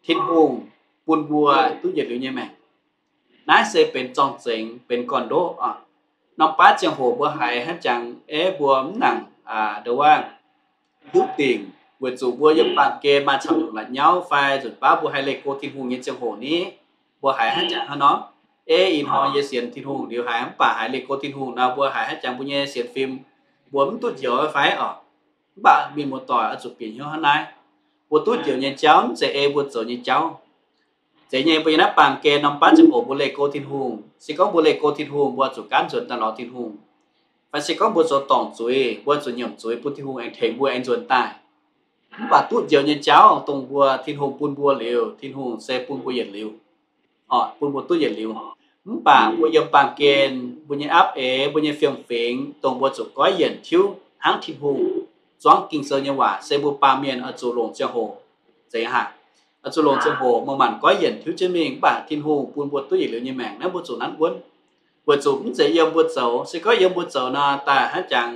Tin-Hungh bun mbuo duqv yietc liuz nyei maengc. Naaiv se benx zorng-zengx, benx gorn-ndoqv oc. Norm baav ziangh hoc mbuo haiz hnangv jangx, ei, mbuo mv nangc, aa, nduov waac hiuv dingc, weic zuqc mbuo yiem baamh gen maaih camv nyungc la'nyauv fai nzunc baav mbuo haih leih go Tin-Hungh nyei ziangh hoc ni, mbuo haiz hnangv jangx hnangv nor, ei, ih hnoi yie sienx Tin-Hungh liuz haiz mv baac haiz leih go Tin-Hungh nor, mbuo haiz hnangv jangx mbuo nyei sienx fim mbuo mv duqv njoux fai oc. Mv baac mienh muoz-doic oix zuqc bieqc hnyouv hnangv naaiv, mbuo duqv njoux nyei jauv mv zeiz ei mbuo zoux nyei jauv. Zeiz nyei, mbuo yiem naaiv baamh gen norm baav ziangh hoc mbuo leih go Tin-Hungh. Se gorngv mbuo leih go Tin-Hungh, mbuo zuqc gaanv nzuonx daaih lorz Tin-Hungh. Fai se gorngv mbuo zoux dorngc zuiz, mbuo zuqc nyiemc zuiz bun Tin-Hungh aengx tengx mbuo aengx nzuonx daaih. Mv baac duqv njoux nyei jauv dongh mbuo Tin-Hungh bun mbuo liuz, Tin-Hungh se bun mbuo yietc liuz, bun mbuo duqv yietc liuz. Mv baac mbuo yiem baamh gen, mbuo nyei apv eix, mbuo nyei fiem-fingx, dongh mbuo zuqc goiv yienc tiuv hnangv Tin-Hungh zuangv Ging-Sou nyei waac, se mbuo baamh mienh oix zuqc longc ziangh hoc zeiz haah. Oix zuqc longc ziangh hoc maaih maanc goiv yienc tiuv jienv mingh, mv baac Tin-Hungh bun mbuo duqv yietc liuz nyei maengc naaiv, mbuo zuqc nanv wuonv. Weic zuqc mv zeiz yiem mbuo zoux. Se gorngv yiem mbuo zoux nor, daaih hnangv jangx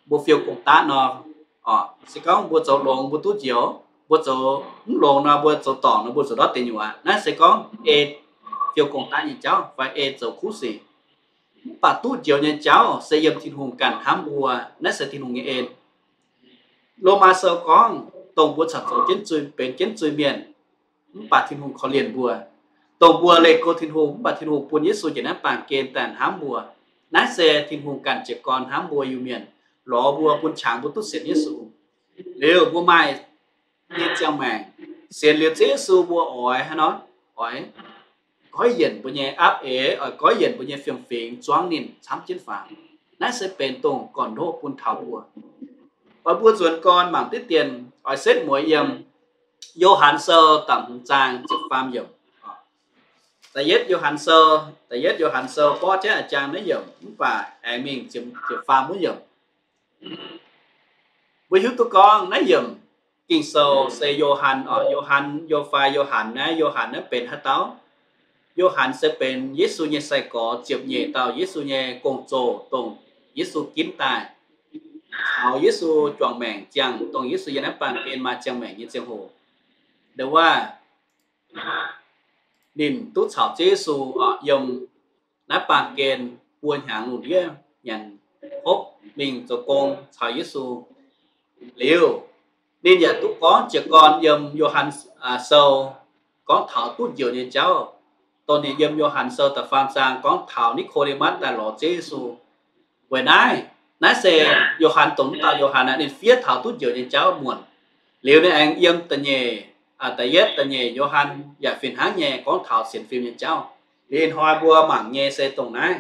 mbuo fiou gong-daqv nor, se gorngv mbuo zoux longx mbuo duqv njoux, mbuo zoux mv longx nor mbuo zoux dorngc nor mbuo zuqc ndortv deic nyuoqc aqv. Naaiv se gorngv ei fiou gong-daqv nyei jauv fai ei zoux kuv sic. Mv baac duqv njoux nyei jauv se yiem Tin-Hungh ganh hnamv mbuo. Naaiv se Tin-Hungh nyei en. Lomaa Sou gorngv, dongh mbuo caux zoux jienv zuiz, benx jienv zuiz-mienh, mv baac Tin-Hungh korv-lienh mbuo. Dongh mbuo leih go Tin-Hungh, mv baac Tin-Hungh bun Yesu njiec naaiv baamh gen daaih hnamv mbuo. Naaiv se Tin-Hungh ganh jiez gorn hnamv mbuo Iu-Mienh, lorz mbuo bun qangx mbuo duqv sienx Yesu. Liuz mbuo maaih nyei ziangh maengc, sienx liuz Ziouv Yesu mbuo oix haaix nor, oix goiv yienc mbuo nyei apv eix, oix goiv yienc mbuo nyei fiem-fingx zuangv ninh camv jienv faaux. Naaiv se benx dongh gorn-ndoqv bun taux mbuo. Oix mbuo nzuonx gorn mangc diqv dien, oix setv mueiz yiem Yo^han Sou da'hmz zaang ziepc faam yiemc. Da'yietv Yo^han Sou, da'yietv Yo^han Sou borqv jienv a'jang naaiv yiemc, mv baac aengx mingh ziepc faam wuov yiemc. Mbuo hiuv duqv gorngv naaiv yiemc Ging-Sou se Yo^han oc. Yo^han, Yo fai Yo^han naaiv, Yo^han naaiv benx haaix dauh? Yo^han se benx Yesu nyei sai-gorx ziepc nyeic dauh Yesu nyei gong-zoh, dongh Yesu ginv daaih caux Yesu juangc maengc ziangh, dongh Yesu yiem naaiv baamh gen maaih ziangh maengc nyei ziangh hoc. Nduov waac ninh duqv caux Ziouv Yesu oc yiem naaiv baamh gen buo hnyangx lungh ndiev nyanc hopv mingh zoux gong caux Yesu. Liuz ninh yaac duqv gorngv jiez gorn yiem Yo^han Sou gorngv taux duqv njoux nyei jauv, dongh ninh yiem Yo^han Sou da'faam zaang gorngv taux Ni^ko^nde^matv daaih lorz Ziouv Yesu. Weic naaiv, naaiv se Yo^han dongh mv dauh Yo^han aqv, ninh fiev taux duqv njoux nyei jauv muonc. Liuz ninh aengx yiem da'nyeic, da'yietv, da'nyeic Yo^han yaac fih hnangv nyei gorngv taux sienx fim nyei jauv. Liuz ih hnoi mbuo mangc nyei se dongh naaiv,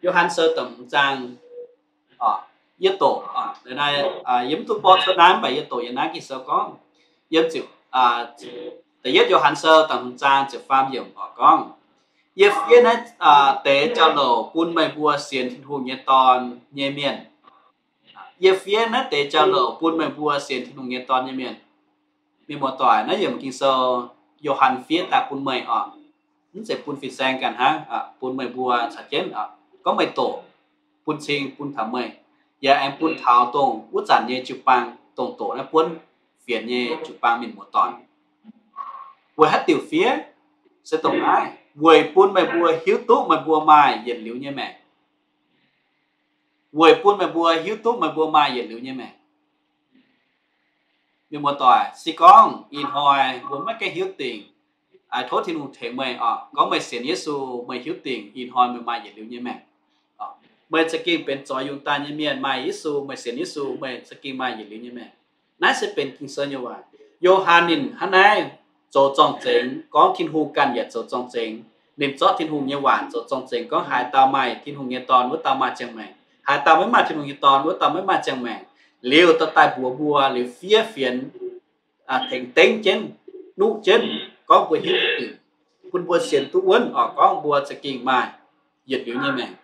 Yo^han Sou da'hmz zaang, yie doqc, yie mv duqv borqv cuotv naaiv, mv baac yie doqc yiem naaiv Ging-Sou gorngv, yiem ziepc, da'yietv Yo^han Sou da'hmz zaang ziepc faam yiemc oc gorngv, Yie fiev naaiv deix jauv-louc bun meih mbuo sienx Tin-Hungh nyei Dorn nyei mienh. Yie fiev naaiv deix jauv-louc bun meih mbuo sienx Tin-Hungh nyei Dorn nyei mienh. Mienh muoz-doic, naaiv yiemc Ging-Sou Yo^han fiev daaih bun meih oc. Mv zeiz bun fin-saeng ganh hnangv, bun meih mbuo caux jienv oc. Gorngv meih doqc, bun cing bun taux meih, yaac aengx bun taux dongh wuov zanc nyei jiu-baang, dongh doqc naaiv buonv fienx nyei jiu-baang mienh muoz-doic. Weic haaix diuc fiev? Se dongh naaiv, weic bun meih mbuo hiuv duqv meih mbuo maaih yietc liuz nyei maengc. Weic bun meih mbuo hiuv duqv meih mbuo maaih yietc liuz nyei maengc. Mienh muoz-doic, se gorngv ih hnoi mbuo maiv gaengh hiuv dingc, tov Tin-Hungh tengx meih oc. Gorngv meih sienx Yesu, meih hiuv dingc ih hnoi meih maaih yietc liuz nyei maengc. meih za'gengh benx zoux yungz daaih nyei mienh, maaih Yesu, meih sienx Yesu, meih za'gengh maaih yietc liuz nyei maengc. Naaiv se benx Ging-Sou nyei waac. Yo^han ninh hnangv naaiv zoux zorng-zengx gorngv Tin-Hungh ganh yaac zoux zorng-zengx. Ninh zorqv Tin-Hungh nyei waac zoux zorng-zengx gorngv haaix dauh maaih Tin-Hungh nyei Dorn, wuov dauh maaih ziangh maengc. Haaix dauh maiv maaih Tin-Hungh nyei Dorn, wuov dauh maiv maaih ziangh maengc. Liuz dorh daaih mbuox mbuo liuz fiev fienx, tengx dengv jienv, nuqv jienv, gorngv mbuo hiuv duqv dingc, bun mbuo sienx duqv wuonv oc, gorngv mbuo za'gengh maaih yietc liuz nyei maengc.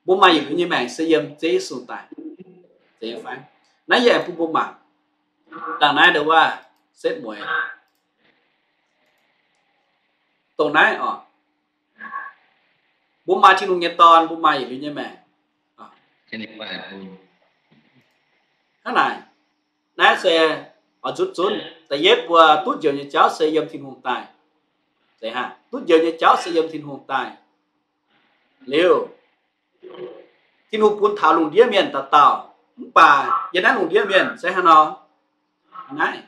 Mbuo maaih yietc liuz nyei maengc se yiem Ziouv Yesu daaih. Naaiv yie aengx bun mbuo mangc. Dangh naaiv ndau wuov setv mueiz dongh naaiv oc. Mbuo maaih Tin-Hungh nyei Dorn, mbuo maaih yietc liuz nyei maengc. Hnangv naaic, naaiv se oix nzutv zunv. Da'yietv mbuo duqv njoux nyei jauv se yiem Tin-Hungh daaih. Duqv njoux nyei jauv se yiem Tin-Hungh daaih. Liuz, Tin-Hungh bun taux lungh ndiev mienh dauh dauh. Mv baac yiem naaiv lungh ndiev mienh se hnangv nor, naaiv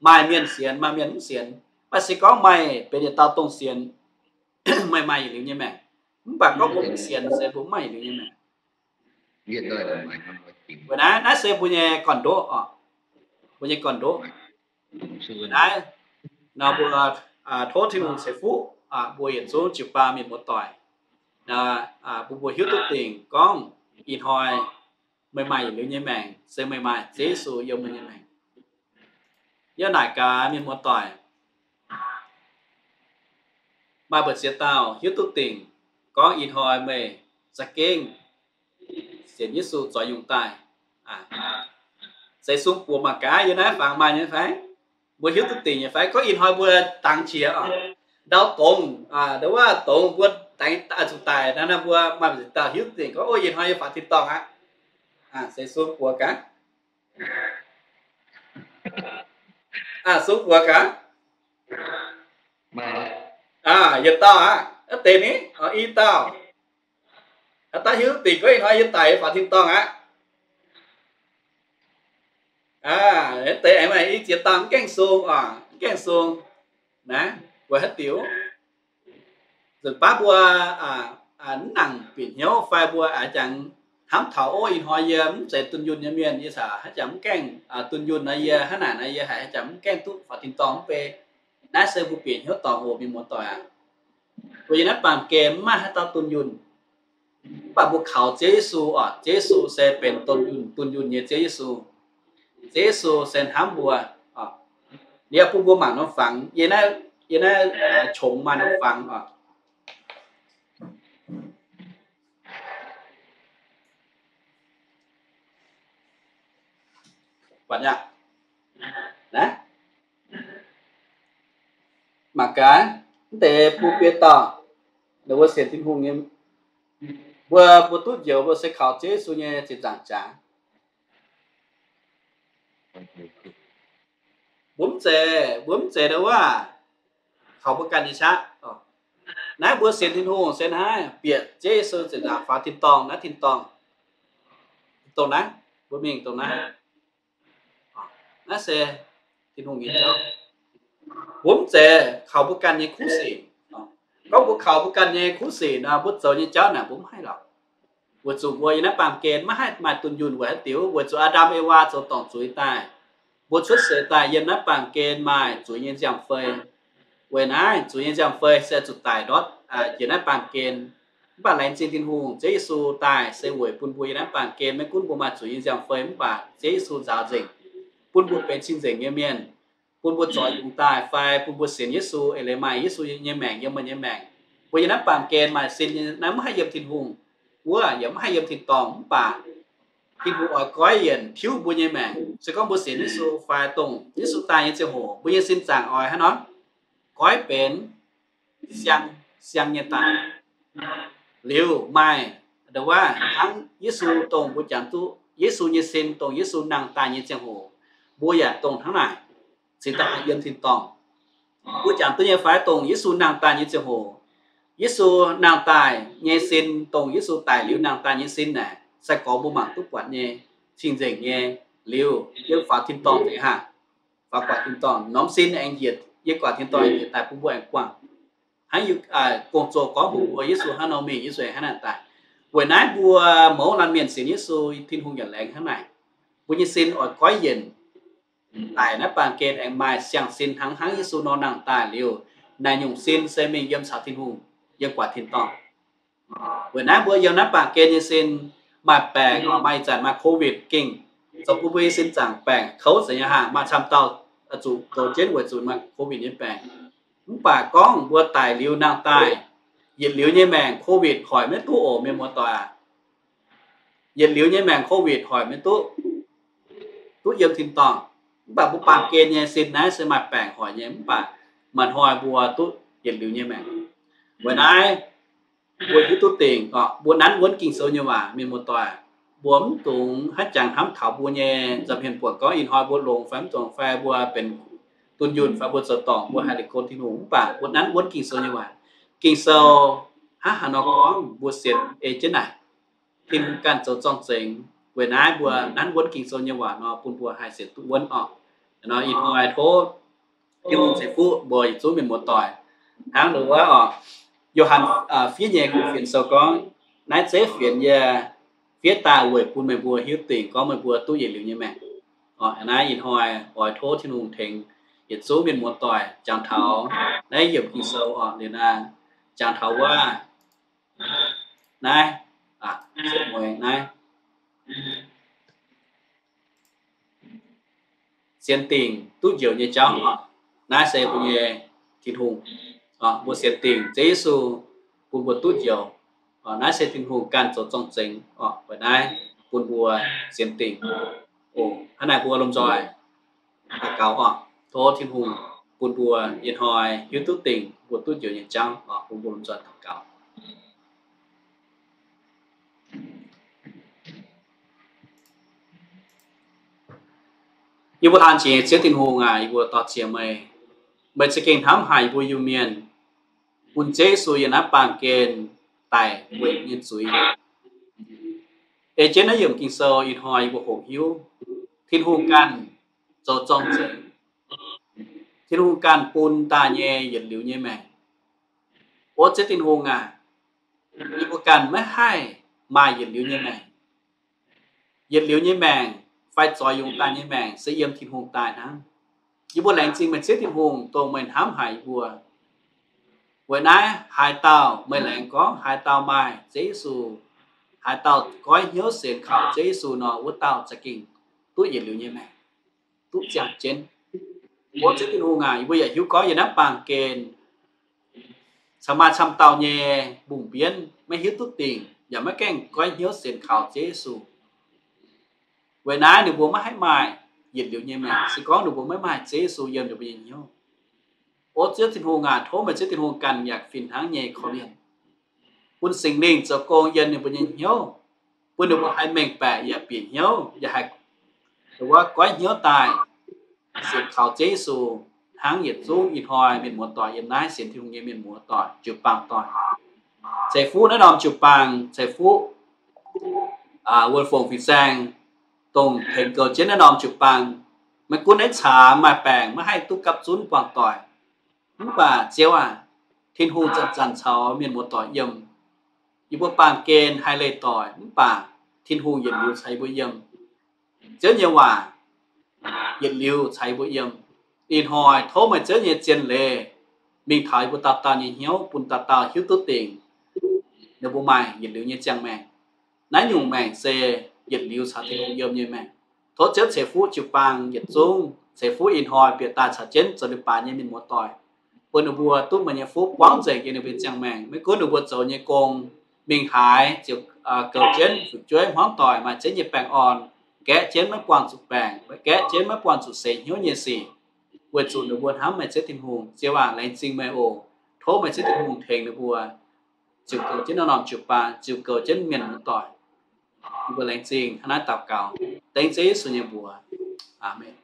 maaih mienh sienx, maaih mienh mv sienx. Mv baac se gorngv meih benx yietc dauh dongh sienx, meih maaih yietc liuz nyei maengc. Mv baac gorngv mbuo mv sienx se mbuo mv maaih yietc liuz nyei maengc. Weic naaiv, naaiv se mbuo nyei gorn-ndoqv oc. Mbuo nyei gorn-ndoqv. Naaiv nor mbuo tov Tin-Hungh ceix fuqv mbuo yietc zungv jiu-baang mienh muoz-doic, bun mbuo hiuv duqv dingc gorngv ih hnoi meih maaih yietc liuz nyei maengc se meih maaih Ziouv Yesu yiem meih nyei maengc. Yie naaic gaax mienh muoz-doic, maaih mbu'ziex dauh hiuv duqv dingc gorngv ih hnoi meih za'gengh sienx Yesu zoux yungz daaih. Se sung buoz mangc gaax yiem naaiv fangx maaih nyei fai? Mbuo hiuv duqv dingc nyei fai? Gorngv ih hnoi mbuo dangx qiex oc, ndau dongz, ndau wuov dongz mbuo dangx zuqc daic naaiv, mbuo maaih mbu'ziex dauh hiuv duqv dingc gorngv, o, ih hnoi yie faaux tin-dorngh aqv. Se sung buoz gaax. Sung buoz gaax. Yietc dauh aqv. Deix ni, i dauh. Haaix dauh hiuv duqv dingc gorngv ih hnoi yie daic yie faaux tin-dorngh aqv? Deix aengx maaih i ziex dauh mv gaengh sung oc, mv gaengh sung. Naaiv weic haaix diuc? Nzunc baav mbuo mv nangc bieqc hnyouv fai mbuo a'jangx hnamv taux, o, ih hnoi yie mv zeiz dunh yunh nyei mienh, yie caux haaix jangx mv gaengh dunh yunh nor, yie hnangv naaic nor yie haiz haaix jangx mv gaengh duqv faaux tin-dorngh mv bei. Naaiv se mbuo bieqc hnyouv dorngc oc, mienh muoz-doic aac. Mbuo yiem naaiv baamh gen mv maaih haaix dauh dunh yunh. Mv baac mbuo kaux Ziouv Yesu oc, Ziouv Yesu se benx dunh yunh, dunh yunh nyei Ziouv Yesu. Ziouv Yesu se hnamv mbuo. Liuz bun mbuo mangc norm fangx, yie naaiv, yie naaiv qongx maaih norm fangx oc. Buatc aqv. Mangc gaax, mv deix bun biei dauh, mbuo sienx Tin-Hungh nyei, mbuo, mbuo duqv njoux mbuo se kaux Ziouv Yesu nyei zinh nzaangc jaax. Mbuo mv zeiz, mbuo mv zeiz ndau wuov kaux mbuo ganh nyei qaqv. Naaiv mbuo sienx Tin-Hungh se naaiv bieqc Ziouv Yesu zinh nzaangc faaux tin-dorngh, naaiv tin-dorngh, dongh naaiv, mbuo mingh dongh naaiv. Naaiv se Tin-Hungh nyei jauv. Mbuo mv zeiz kaux mbuo ganh nyei kuv sic. Gorngv mbuo kaux mbuo ganh nyei kuv sic nor, mbuo zoux nyei jauv naaic mbuo mv haih lorqc. Weic zuqc mbuo yiem naaiv baamh gen maiv haih maaih dunh yunh weic haaix diuc? Weic zuqc Aa^ndam Ewaa zoux dorngc zuiz daaih, mbuo cuotv seix daaih yiem naaiv baamh gen maaih zuiz nyei nziaamv-fei. Weic naaiv zuiz nyei nziaamv-fei se zuqc daic ndortv njiec naaiv baamh gen. Mv baac laengz zingh Tin-Hungh, Ziouv Yesu daaih se weic bun mbuo yiem naaiv baamh gen maiv gunv mbuo maaih zuiz nyei nziaamv-fei, mv baac Ziouv Yesu nzaaux nzengc, bun mbuo benx cing-nzengc nyei mienh, bun mbuo zoux yungz daaih fai bun mbuo sienx Yesu, eix leiz maaih Yesu nyei maengc yiem meih nyei maengc. Mbuo yiem naaiv baamh gen maaih sin nyei naaiv mv haih yiem Tin-Hungh wuov, yaac mv haih yiem tin-dorngh, mv baac Tin-Hungh oix goiv yienc tiuv mbuo nyei maengc. Se gorngv mbuo sienx Yesu fai dongh Yesu daaih nyei ziangh hoc, mbuo nyei sin zaangc oix hnangv nor goiv benx siang, siang nyei daaih. Liuz maaih ndau wuov hnangv Yesu dongh mbuo jangx duqv Yesu nyei sin, dongh Yesu nangh daaih nyei ziangh hoc, mbuo yaac dongh hnangv naaic cingx daaih haih yiem tin-dorngh. Mbuo jangx duqv nyei fai dongh Yesu nangh daaih nyei ziangh hoc, Yesu nangh daaih nyei sin, dongh Yesu daic liuz nangh daaih nyei sin naaic, sai-gorx mbuo mangc duqv buatc nyei, cing-nzengc nyei, liuz yiem faaux tin-dorngh nzengc hnangv. Faaux guaax tin-dorngh, norm sin aengx njiec, yiem guaax tin-dorngh aengx njiec daaih bun mbuo aengx guangc. Hnangv gong-zoh gorngv mbuox mbuo, Yesu hnangv nor mingh, Yesu aengx hnangv naaic daaih. Weic naaiv mbuo mouz laanh mienh sienx Yesu, Tin-Hungh yaac laengz hnangv naaic. Mbuo nyei sin oix goiv yienc daic naaiv baamh gen aengx maaih siang-sin hnangv, hnangv Yesu nor nangh daaih liuz, naaic nyungc sin se mingh yiem caux Tin-Hungh, yiem guaax tin-dorngh. Weic naaiv mbuo yiem naaiv baamh gen nyei sin maaih baengc, maaih ih zanc maaih covid gengh zoux bun mbuo nyei sin zaangc baengc kouv nzengc nyei haah, maaih camv dauh zuqc goux jienv weic zuqc maaih covid nyei baengc. Mv baac gorngv mbuo daic liuz nangh daaih, yietc liuz nyei maengc covid hoic maiv duqv oc, mienh muoz-doic aac. Yietc liuz nyei maengc covid hoic maiv duqv, duqv yiem tin-dorngh. Mv baac mbuo baamh gen nyei sin naaiv se maaih baengc hoic nyei, mv baac maaih hnoi mbuo duqv yietc liuz nyei maengc. Weic naaiv mbuo hiuv duqv dingc, mbuo nanv wuonv Ging-Sou nyei waac, mienh muoz-doic, mbuo mv dungx haiv jangx hnamv taux mbuo nyei nza'hmien buonc gorngv ih hnoi mbuo longx fai mv dungx fai mbuo benx dunh yunh fai mbuo zoux dorngc mbuo haih liuz go Tin-Hungh. Mv baac mbuo nanv wuonv Ging-Sou nyei waac. Ging-Sou hnangv haaix nor gorngv mbuo sienx ei jienv naaic. Tin-Hungh ganh zoux zorng-zengx. Weic naaiv mbuo nanv wuonv Ging-Sou nyei waac nor bun mbuo haih sienx duqv wuonv orqc. Ih hnoi tov Tin-Hungh ceix fuqv mbuo yietc zungv mienh muoz-doic. Hnangv nduov orqc, Yo^han fiev nyei fienx sou gorngv, naaiv zeiv fienx yie fiev daaih weic bun meih mbuo hiuv dingc gorngv meih mbuo duqv yietc liuz nyei maengc. Naaiv ih hnoi oix tov Tin-Hungh tengx yietc zungv mienh muoz-doic jangx taux naaiv yiemc Ging-Sou orqc, liuz naaiv jangx taux wuov naaiv, naaiv sienx dingc duqv njoux nyei jauv orqc. Naaiv se mbuo nyei Tin-Hungh, mbuo sienx dingc Ziouv Yesu bun mbuo duqv njoux. Naaiv se Tin-Hungh ganh zoux zorng-zengx orqc, weic naaiv bun mbuo sienx dingc. Hnangv naaic mbuo lomh nzoih daux gaux orqc, tov Tin-Hungh bun mbuo ih hnoi hiuv duqv dingc mbuo duqv njoux nyei jauv orqc, bun mbuo lomh nzoih daux gaux. Yie mbuo laanh jiex Ziouv Tin-Hungh aac, yie mbuo dorh jiex meih. Meih za'gengh hnamv haic yie mbuo Iu-Mienh, bun Ziouv Yesu yiem naaiv baamh gen daic weic nyei zuiz. Ei jienv naaiv yiemc Ging-Sou ih hnoi yie mbuo hoqc hiuv, Tin-Hungh ganh zoux zorng-zengx. Tin-Hungh ganh bun daaih nyei yietc liuz nyei maengc. O Ziouv Tin-Hungh aac, yie mbuo ganh maiv haih maaih yietc liuz nyei maengc. Yietc liuz nyei maengc fai zoix yungz daaih nyei maengc se yiem Tin-Hungh daaih hnangv. Yie mbuo laengz zingh meih Ziouv Tin-Hungh dongh meih hnamv haic yie mbuo. Weic naaiv haaix dauh meih laengz gorngv haaix dauh maaih Ziouv Yesu, haaix dauh goiv hnyouv sienx kaux Ziouv Yesu nor, wuov dauh za'gengh duqv yietc liuz nyei maengc, duqv ziangh jienv. O Ziouv Tin-Hungh aac, yie mbuo yaac hiuv gorngv yiem naaiv baamh gen caux maaih camv dauh nyei mbungh mbienv maiv hiuv duqv dingc yaac maiv gaengh goiv hnyouv sienx kaux Ziouv Yesu. Weic naaiv ninh mbuo maiv haih maaih yietc liuz nyei maengc, se gorngv ninh mbuo maiv maaih Ziouv Yesu yiem ninh mbuo nyei hnyouv. O Ziouv Tin-Hungh aac, tov meih Ziouv Tin-Hungh ganh yaac fih hnangv nyei korv-lienh, bun Singx Lingh zoux gong yiem ninh mbuo nyei hnyouv, bun ninh mbuo haih mengh baeqc yaac bieqc hnyouv, yaac haih wuov goiv hnyouv daaih sienx kaux Ziouv Yesu, hnangv yietc zungv ih hnoi mienh muoz-doic yiem naaiv sienx Tin-Hungh nyei mienh muoz-doic, jiu-baang doic. Ceix fuqv naaiv norm jiu-baang, ceix fuqv wuonh fongc fin-saeng, dongh tengx goux jienv naaiv norm jiu-baang. Maiv gunv naaiv caamx maaih baengc maiv haih duqv gapv zunv buangh doic, mv baac Ziouv aac, Tin-Hungh zanc-zanc caux mienh muoz-doic yiem. Yie mbuo baamh gen haih leih doic, mv baac Tin-Hungh yietc liuz caux yie mbuo yiem. Ziouv nyei waac yietc liuz caux yie mbuo yiem. Ih hnoi tov meih Ziouv nyei zien leiz mingh taux yie mbuo dauh dauh nyei hnyouv, bun dauh dauh hiuv duqv dingc ninh mbuo maaih yietc liuz nyei ziangh maengc. Naaiv nyungc maengc se yietc liuz caux Tin-Hungh yiem nyei maengc. Tov Ziouv ceix fuqv jiu-baang yietc zungv, ceix fuqv ih hnoi bieqc daaih caux jienv zoux leiz-baaix nyei mienh muoz-doic, bun ninh mbuo duqv meih nyei fuqv buangv nzengc yiem ninh mbuo nyei ziangh maengc. Maiv gunv ninh mbuo zoux nyei gong mingh haaix, ziouc goux jienv fu'jueiv hmuangv doic maaih Ziouv nyei baengh orn, gaeqv jienv maiv buangh zuqc baengc, gaeqv jienv maiv buangh zuqc seix hnyouv nyei sic, weic zuqc ninh mbuo hnamv meih Ziouv Tin-Hungh. Ziouv aac, laengz zingh meih oc. Tov meih Ziouv Tin-Hungh tengx ninh mbuo ziouc goux jienv naaiv norm jiu-baang, ziouc goux jienv mienh muoz-doic. Yie mbuo laengz zingh hnangv naaiv daux gaux dengv Ziouv Yesu nyei mbuox. Aamen.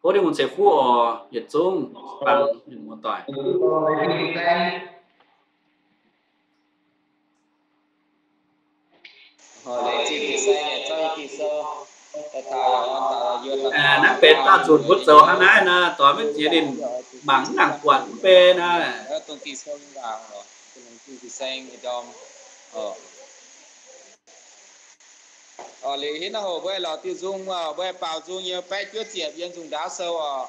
Tov Tin-Hungh ceix fuqv oc, yietc zungv jiu-baang mienh muoz-doic. Naaiv benx daauh nzunc mbuo zoux hnangv naaiv nor, doix maiv jiex ninh mangc mv nangc buatc mv bei naaiv. Liuz hitv naaiv hoc mbuo haih lorz diuh nzung, mbuo haih baaux nzung yiem baeqv juov ziepc yiem nzung ndaauv sou oc.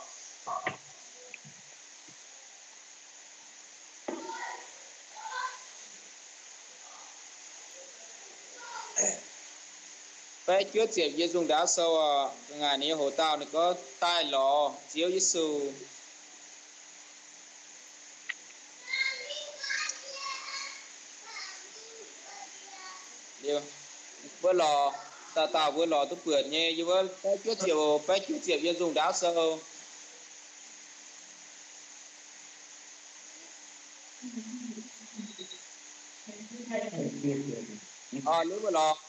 Baeqv juov ziepc yiem nzung ndaauv sou oc. Ngaanc ninh nyei hoc dauh ninh gorngv daaih lorz Ziouv Yesu. Liuz, mbuo lorz, dauh dauh mbuo lorz duqv buonc nyei, yiem wuov baeqv juov ziepc, baeqv juov ziepc yiem nzung ndaauv sou. Liuz mbuo lorz,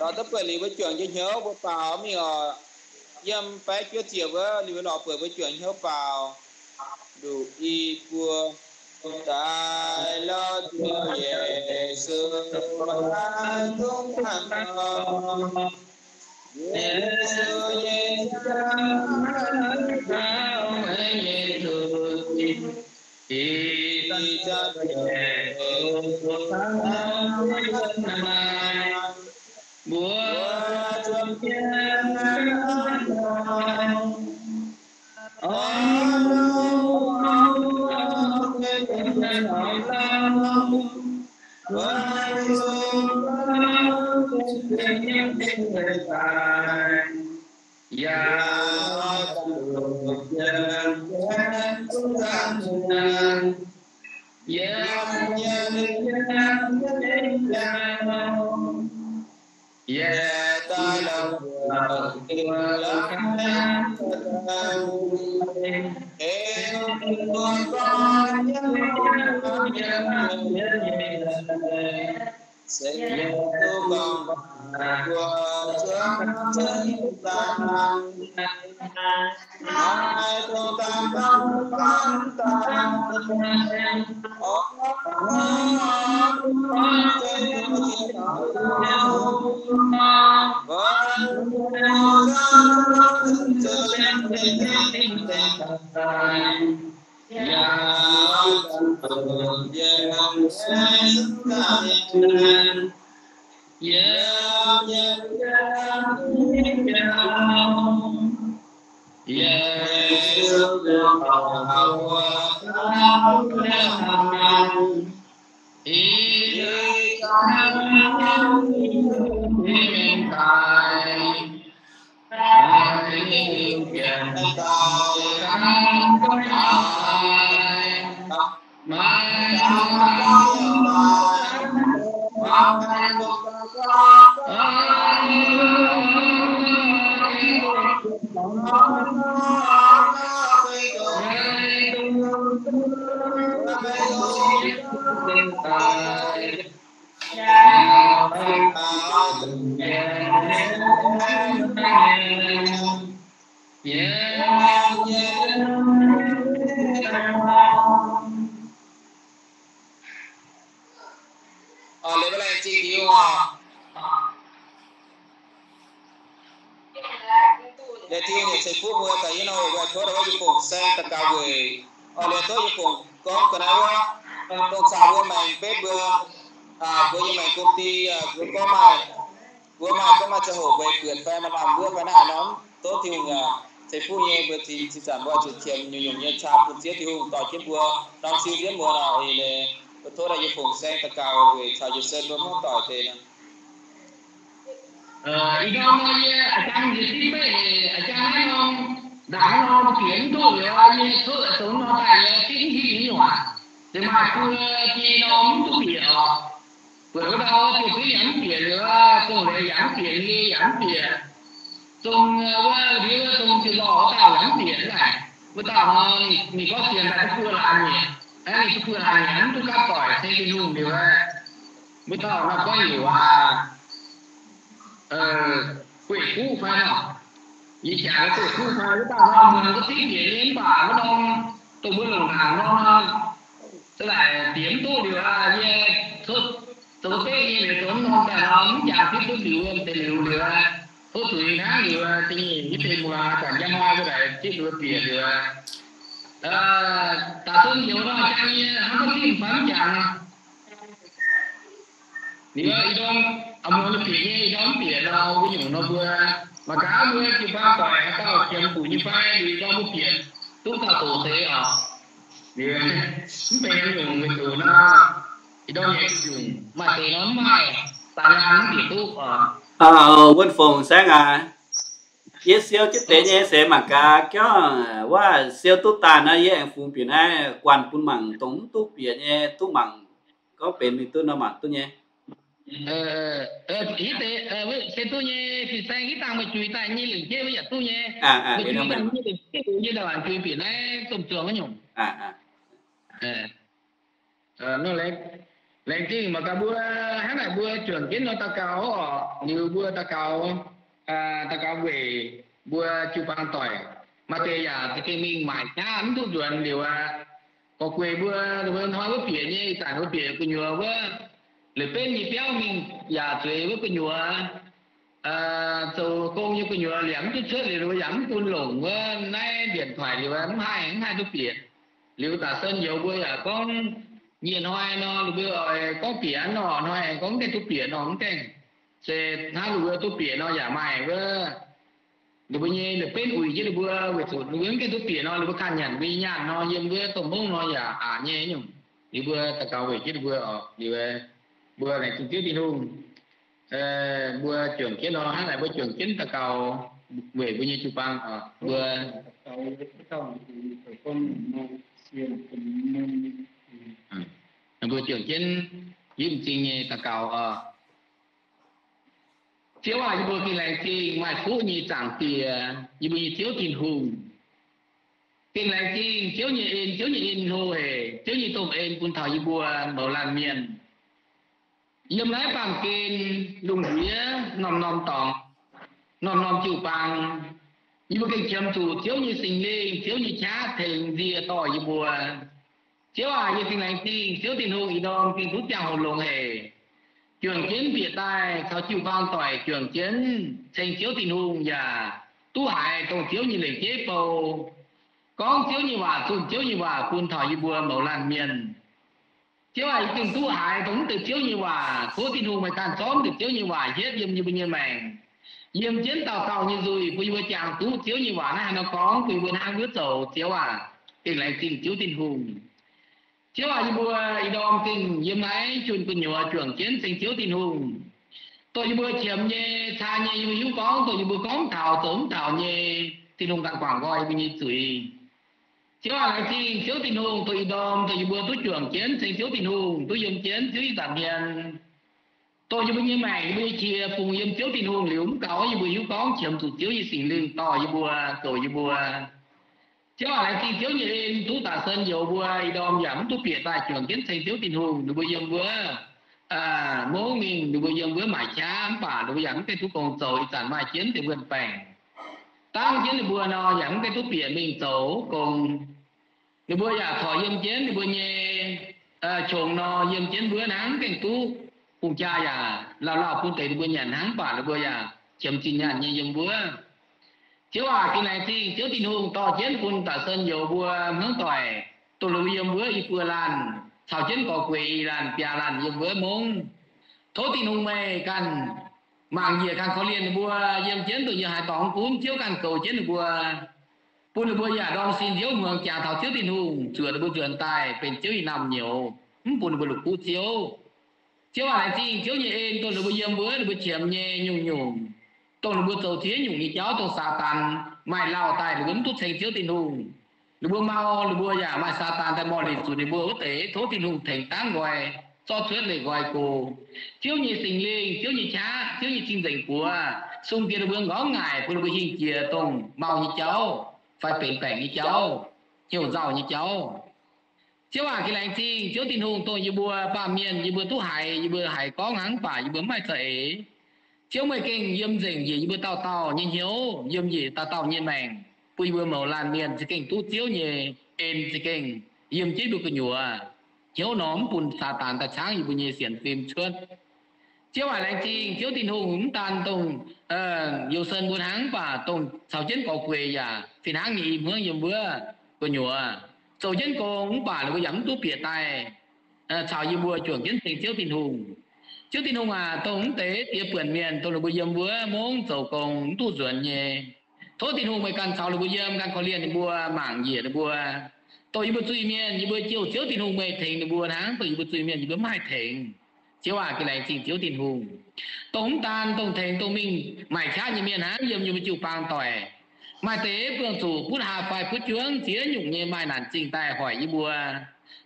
lorz duqv buonc liuz mbuo juangc jienv hnyouv mbuo baaux mingh oc. Yiem baeqv juov ziepc wuov liuz mbuo lorz buonc mbuo juangc hnyouv baaux nduqc i buo. Daaih lorz Ziouv Yesu, maiv dungx ganh nor. Yesu nyei nziaamv gauh maiv nyei zuqc, ih zanc deix mbuo mbuo zuangx jienv Liuz mbuo laengz zingh Tin-Hungh oc. Liuz Tin-Hungh ceix fuqv mbuo daaih yie nor, weic tov daaih wuov yie fungc saeng daux gaux weic, oc, liuz tov yie fungc gorngv ga'naaiv wuov, dongh caux mbuo maengx betv mbuo, mbuo nyei maengx công ty, mbuo gorngv maaih, mbuo maaih gorngv maaih ziangh hoc weic buonc fai maaih lamh wuov fai naaiv nor, tov Tin-Hungh ceix fuqv nyei, mbuo zinh zanc mbuo zuqc qiemx nyungc-nyungc nyei caa bun Ziouv Tin-Hungh dorh jienv mbuo norm siou nzienv muoz oc. Ih leiz mbuo tov daaih yie fungc saeng daux gaux weic caux Yesu mbuo hmuangv doic deix nor. Ih norm nor yie a'jang nziex div mbeih, a'jang naaiv norm, ndaangc naaiv norm bieqc mv duqv liuz, yie cuotv zoux norm daaih yie div mv hiuv nyei nyuoqc. Zeiz maaih buo jiex norm mv duqv bieqc oc. Buatc wuov dauh ziouc bieqc yaac mv bieqc liuz, dongh leiz yaac mv bieqc, nyei yaac mv bieqc. Dongh wuov, wuov dongh ziouc lorh wuov dauh yaac mv bieqc naaic. Wuov dauh nor, ninh gorngv sienx daaih duqv buo laanh nyei. Naaiv ninh duqv buo laanh nyei, mv duqv gapv doic ceng Tin-Hungh liuz, wuov dauh nor gorngv heuc aac, gueic guqv fai nor. Yie jangx gueic guqv fai, wuov dauh nor muonc ga'zingv bieqc nyei mv baac wuov norm, dongh mbuo longc ndaangc nor, za'naaic bieqc mv duqv liuz aac, yie zoux deix nyei liuz zoux mv norm daaih nor, mv jangx zipv duqv liuz, deix liuz liuz aac, tov zuqc hnangv liuz, da'nyeic nyei deix muoz, guangc njang hnoi mbuo daaih zipv duqv bieqc liuz, daaih zunv njoux nor jangx yie hnangv duqv zipv fai mv jangx. Liuz ih ndorm, muangx bieqc nyei ih ndorm mv bieqc nor, wuov nyungc nor mbuo mangc gaax mbuo jiu-baang doic haaix dauh qiemx zuqc nyei fai, liuz ih ndorm mbuo bieqc duqv dauh doqc deix oc. Liuz mv benx nyungc weic zuqc nor, ih ndorm nyei nyungc maaih deix nor mv maaih, daaih nyaanh mv bieqc duqv oc. Wuonh Fongc Saengv aac, yie siou jienv deix nyei se mangc gaax, jauv wuov siou duqv daaih nor, yie aengx fungx bieqc naaiv guanh bun mangc, dongh mv duqv bieqc nyei duqv mangc, gorngv benx mingh duqv nor mangc duqv nyei. Hitv deix se duqv nyei, fin-saeng hitv dangh meih juix daaih nyei lengc jeiv wuov yaac duqv nyei. Meih juix daaih nyei lengc jeiv, yie ndau-aac juix bieqc naaiv domh zuangx wuov nyungc. Laengz zingh mangc gaax mbuo hnangv naaic mbuo juangc jienv nor daux gaux oc. Liuz mbuo daux gaux, daux gaux weic mbuo jiu-baang doic. Maaih deix yaac za'gengh mingh maaic qaqv mv duqv nzuonx liuz aqv. Gorqv-gueic mbuo, mbuo hnoi wuov bieqc nyei, ih zanc wuov bieqc gu'nyuoz wuov, la'benv nyei biauv mingh yaac zueiz wuov gu'nyuoz, zoux gong nyei gu'nyuoz liangx mv duqv cuotv liuz, yaac mv bun longc wuov naaiv điện thoại liuz mv haih, mv haih duqv bieqc. Liuz daaih sen youz mbuo yaac gorngv nyienh hnoi nor, ninh mbuo oix gorngv bieqc nor, hnoi aengx gorngv mv gaengh duqv bieqc nor, mv gaengh. Se hnangv ninh mbuo duqv bieqc nor yaac maaih wuov, ninh mbuo nyei la'benv uix jienv ninh mbuo weic zuqc ninh mbuo mv gaengh duqv bieqc nor, ninh mbuo ganh nyanc mbuo nyei nyaanh nor, yiem wuov domh mungv nor yaac aqc nyei nyungc. Liuz mbuo daux gaux weic jienv ninh mbuo oc. Liuz mbuo laengz zingh Ziouv Tin-Hungh. Mbuo juangc jienv nor, hnangv naaic mbuo juangc jienv daux gaux weic mbuo nyei jiu-baang oc. Mbuo mbuo juangc jienv yiem m'zing nyei daux gaux oc. Ziouv aac, yie mbuo gengh laengz zingh maaih fuqv nyei Zaangc Diex, yie mbuo nyei Ziouv Tin-Hungh. Gengh laengz zingh Ziouv nyei en, Ziouv nyei en hlo haic, Ziouv nyei domh en bun taux yie mbuo mouz laanh mienh. Yiem naaiv baamh gen lungh ndiev norm-norm dorngx, norm-norm jiu-baang, yie mbuo gengh qiemx zuqc Ziouv nyei Singx Lingh, Ziouv nyei qaqv tengx nzie dorh yie mbuo. Ziouv aac, yie gengh laengz zingh Ziouv Tin-Hungh ih ndorm gengh duqv ziangh hoc longx haic, juangc jienv bieqc daaih caux jiu-baang doic juangc jienv ceng Ziouv Tin-Hungh yaac duqv haiz dongh Ziouv nyei lengc jeiv bou, gorngv Ziouv nyei waac, zunh Ziouv nyei waac bun taux yie mbuo mouz laanh mienh. Ziouv aac, yie gengh duqv haiz dongh mv deix Ziouv nyei waac. Tov Tin-Hungh meih ganh zorqv mv deix Ziouv nyei waac hietv yiem yie mbuo nyei maengc, yiem jienv dauh dauh nyei nzuih, bun yie mbuo jangx duqv Ziouv nyei waac naaiv haaix nor gorngv, bun yie mbuo hnangv haaix nor zoux. Ziouv aac, gengh laengz zingh Ziouv Tin-Hungh. Ziouv aac, yie mbuo ih ndorm gengh yiem naaiv junh gu'nyuoz juangc jienv ceng Ziouv Tin-Hungh. Dongh yie mbuo qiemx nyei, caa nyei, yie mbuo hiuv gorngv, dongh yie mbuo gorngv taux zoux mv taux nyei, Tin-Hungh ganh guangc nqoi yie mbuo nyei zuiz. Ziouv aac, laengz zingh Ziouv Tin-Hungh dongh ih ndorm dongh yie mbuo duqv juangc jienv ceng Ziouv Tin-Hungh, duqv yiem jienv Ziouv nyei nza'hmien. Dongh yie mbuo nyei maengc, yie mbuo nyei qiex fungx yiem Ziouv Tin-Hungh liuz, mv gaux yie mbuo hiuv gorngv qiemx zuqc Ziouv nyei Singx Lingh dorh yie mbuo, zoux yie mbuo. Ziouv aac, laengz zingh Ziouv nyei en duqv daaih sen youz mbuo ih ndorm yaac mv duqv bieqc daaih juangc jienv ceng Ziouv Tin-Hungh. Ninh mbuo yiem wuov mungv mingh, ninh mbuo yiem wuov maaic qaqv, mv baac ninh mbuo yaac mv gaengh duqv gong zoux. Ih zanc maaih jienv deix wuonh baengc, dangv jienv ninh mbuo nor yaac mv gaengh duqv bieqc mingh zoux gong. Ninh mbuo yaac corc yiem jienv ninh mbuo nyei qongx nor, yiem jienv wuov hnangv, mv gaengh duqv hungh jaa yaac lauh lauh bun deix ninh mbuo nyanc hnangv, mv baac ninh mbuo yaac qiemx zinh nyaanh nyei yiem wuov. Ziouv aac, gengh laengz zingh Ziouv Tin-Hungh dorh jienv bun da'sen youz mbuo hmuangv doic, dongh ninh mbuo yiem wuov i buo laanh, caux jienv gorx gueix i laanh biaa laanh yiem wuov mungv. Tov Tin-Hungh meih ganh mangc njiec ganh korv-lienh ninh mbuo, yiem jienv dongh yiem haaix dorngx gunv, Ziouv ganh goux jienv ninh mbuo, bun ninh mbuo yaac ndorm sin hnyouv hmuangx jaax taux Ziouv Tin-Hungh, zuoqc ninh mbuo nzuonx daaih benx Ziouv nyei naamh nyouz, mv bun ninh mbuo la'kuqv Ziouv. Ziouv aac, laengz zingh Ziouv nyei en dongh ninh mbuo yiem wuov ninh mbuo qiemx nyei nyungc-nyungc, dongh ninh mbuo zoux ziex nyungc nyei jauv, dongh Saadaan maaih lauh daaih ninh mbuo mv duqv ceng Ziouv Tin-Hungh. Ninh mbuo mau, ninh mbuo yaac maaih Saadaan daaih morh liqc zuqc ninh mbuo wuov deix, tov Tin-Hungh tengx dangv nqoi, zorqv cuotv leih nqoi go. Ziouv nyei Singx Lingh, Ziouv nyei qaqv, Ziouv nyei cing-nzengc buoz sung jiex ninh mbuo ngorngv ngaaic, bun ninh mbuo hingh jiex dongh mau nyei jauv fai benx baengc nyei jauv, hnyouv nzauh nyei jauv. Ziouv aac, gengh laengz zingh Ziouv Tin-Hungh dongh yie mbuo baamh mienh, yie mbuo duqv haiz, yie mbuo haiz gorngv hnangv, mv baac yie mbuo mv maaih za'eix. Ziouv meih gengh yiem nzengc njiec yie mbuo dauh dauh nyei hnyouv, yiem njiec dauh dauh nyei maengc, bun yie mbuo mouz laanh mienh za'gengh duqv Ziouv nyei en za'gengh yiem jienv mbuo gu'nyuoz. Hnyouv nor mv bun Saadaan daaih caangv yie mbuo nyei sienx fim cuotv. Ziouv aac, laengz zingh Ziouv Tin-Hungh, mv daan dongh Yo^sen mbuo hnangv, mv baac dongh caux jienv gorx gueix yaac fih hnangv nyei i hmuangv yiem wuov gu'nyuoz zoux jienv gong, mv baac ninh mbuo yaac mv duqv bieqc daaih caux yie mbuo juangc jienv ceng Ziouv Tin-Hungh. Ziouv Tin-Hungh aac, dongh mv deix diex buonc mienh, dongh ninh mbuo yiem wuov mungv zoux gong mv duqv nzuonx nyei, tov Tin-Hungh meih ganh caux ninh mbuo yiem, ganh korv-lienh ninh mbuo, mangc njiec ninh mbuo, dongh yie mbuo zuiz-mienh yie mbuo jouh Ziouv Tin-Hungh meih tengx ninh mbuo hnangv. Dongh yie mbuo zuiz-mienh yie mbuo mv haih tengx. Ziouv aac, gengh laengz zingh Ziouv Tin-Hungh. Dongh mv daan dongh tengx dongh mingh maaic qaqv nyei mienh hnangv yiem yie mbuo jiu-baang doic. Maaih deix buangh zuqc butv haa fai butv juangv ziex nyungc nyei maaih naanc zingh daaih hoic yie mbuo.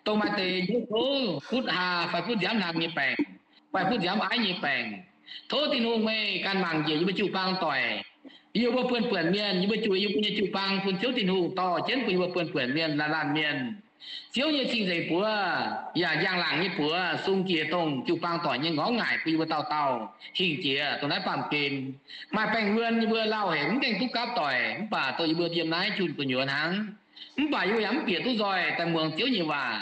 Dongh maaih deix hnyouv kouv butv haa fai butv nziaamv hlang nyei baengc, fai butv nziaamv aiv nyei baengc, tov Tin-Hungh meih ganh mangc njiec yie mbuo jiu-baang doic. Yie mbuo buonv-buonc mienh, yie mbuo juix yie mbuo nyei jiu-baang bun Ziouv Tin-Hungh dorh jienv bun yie mbuo buonv-buonc mienh laanh laanh mienh. Ziouv nyei cing-nzengc buoz yaac njang-laangc nyei buoz sung jiex dongh jiu-baang doic nyei ngorngv ngaaic bun yie mbuo dauh dauh hingh jiex dongh naaiv baamh gen. Maaih baengh wuonh yie mbuo lauh haic mv gaengh duqv gapv doic, mv baac dongh yie mbuo yiem naaiv junh gu'nyuoz hnangv. Mv baac yie mbuo yaac mv bieqc duqv nzoih daaih muangx Ziouv nyei waac.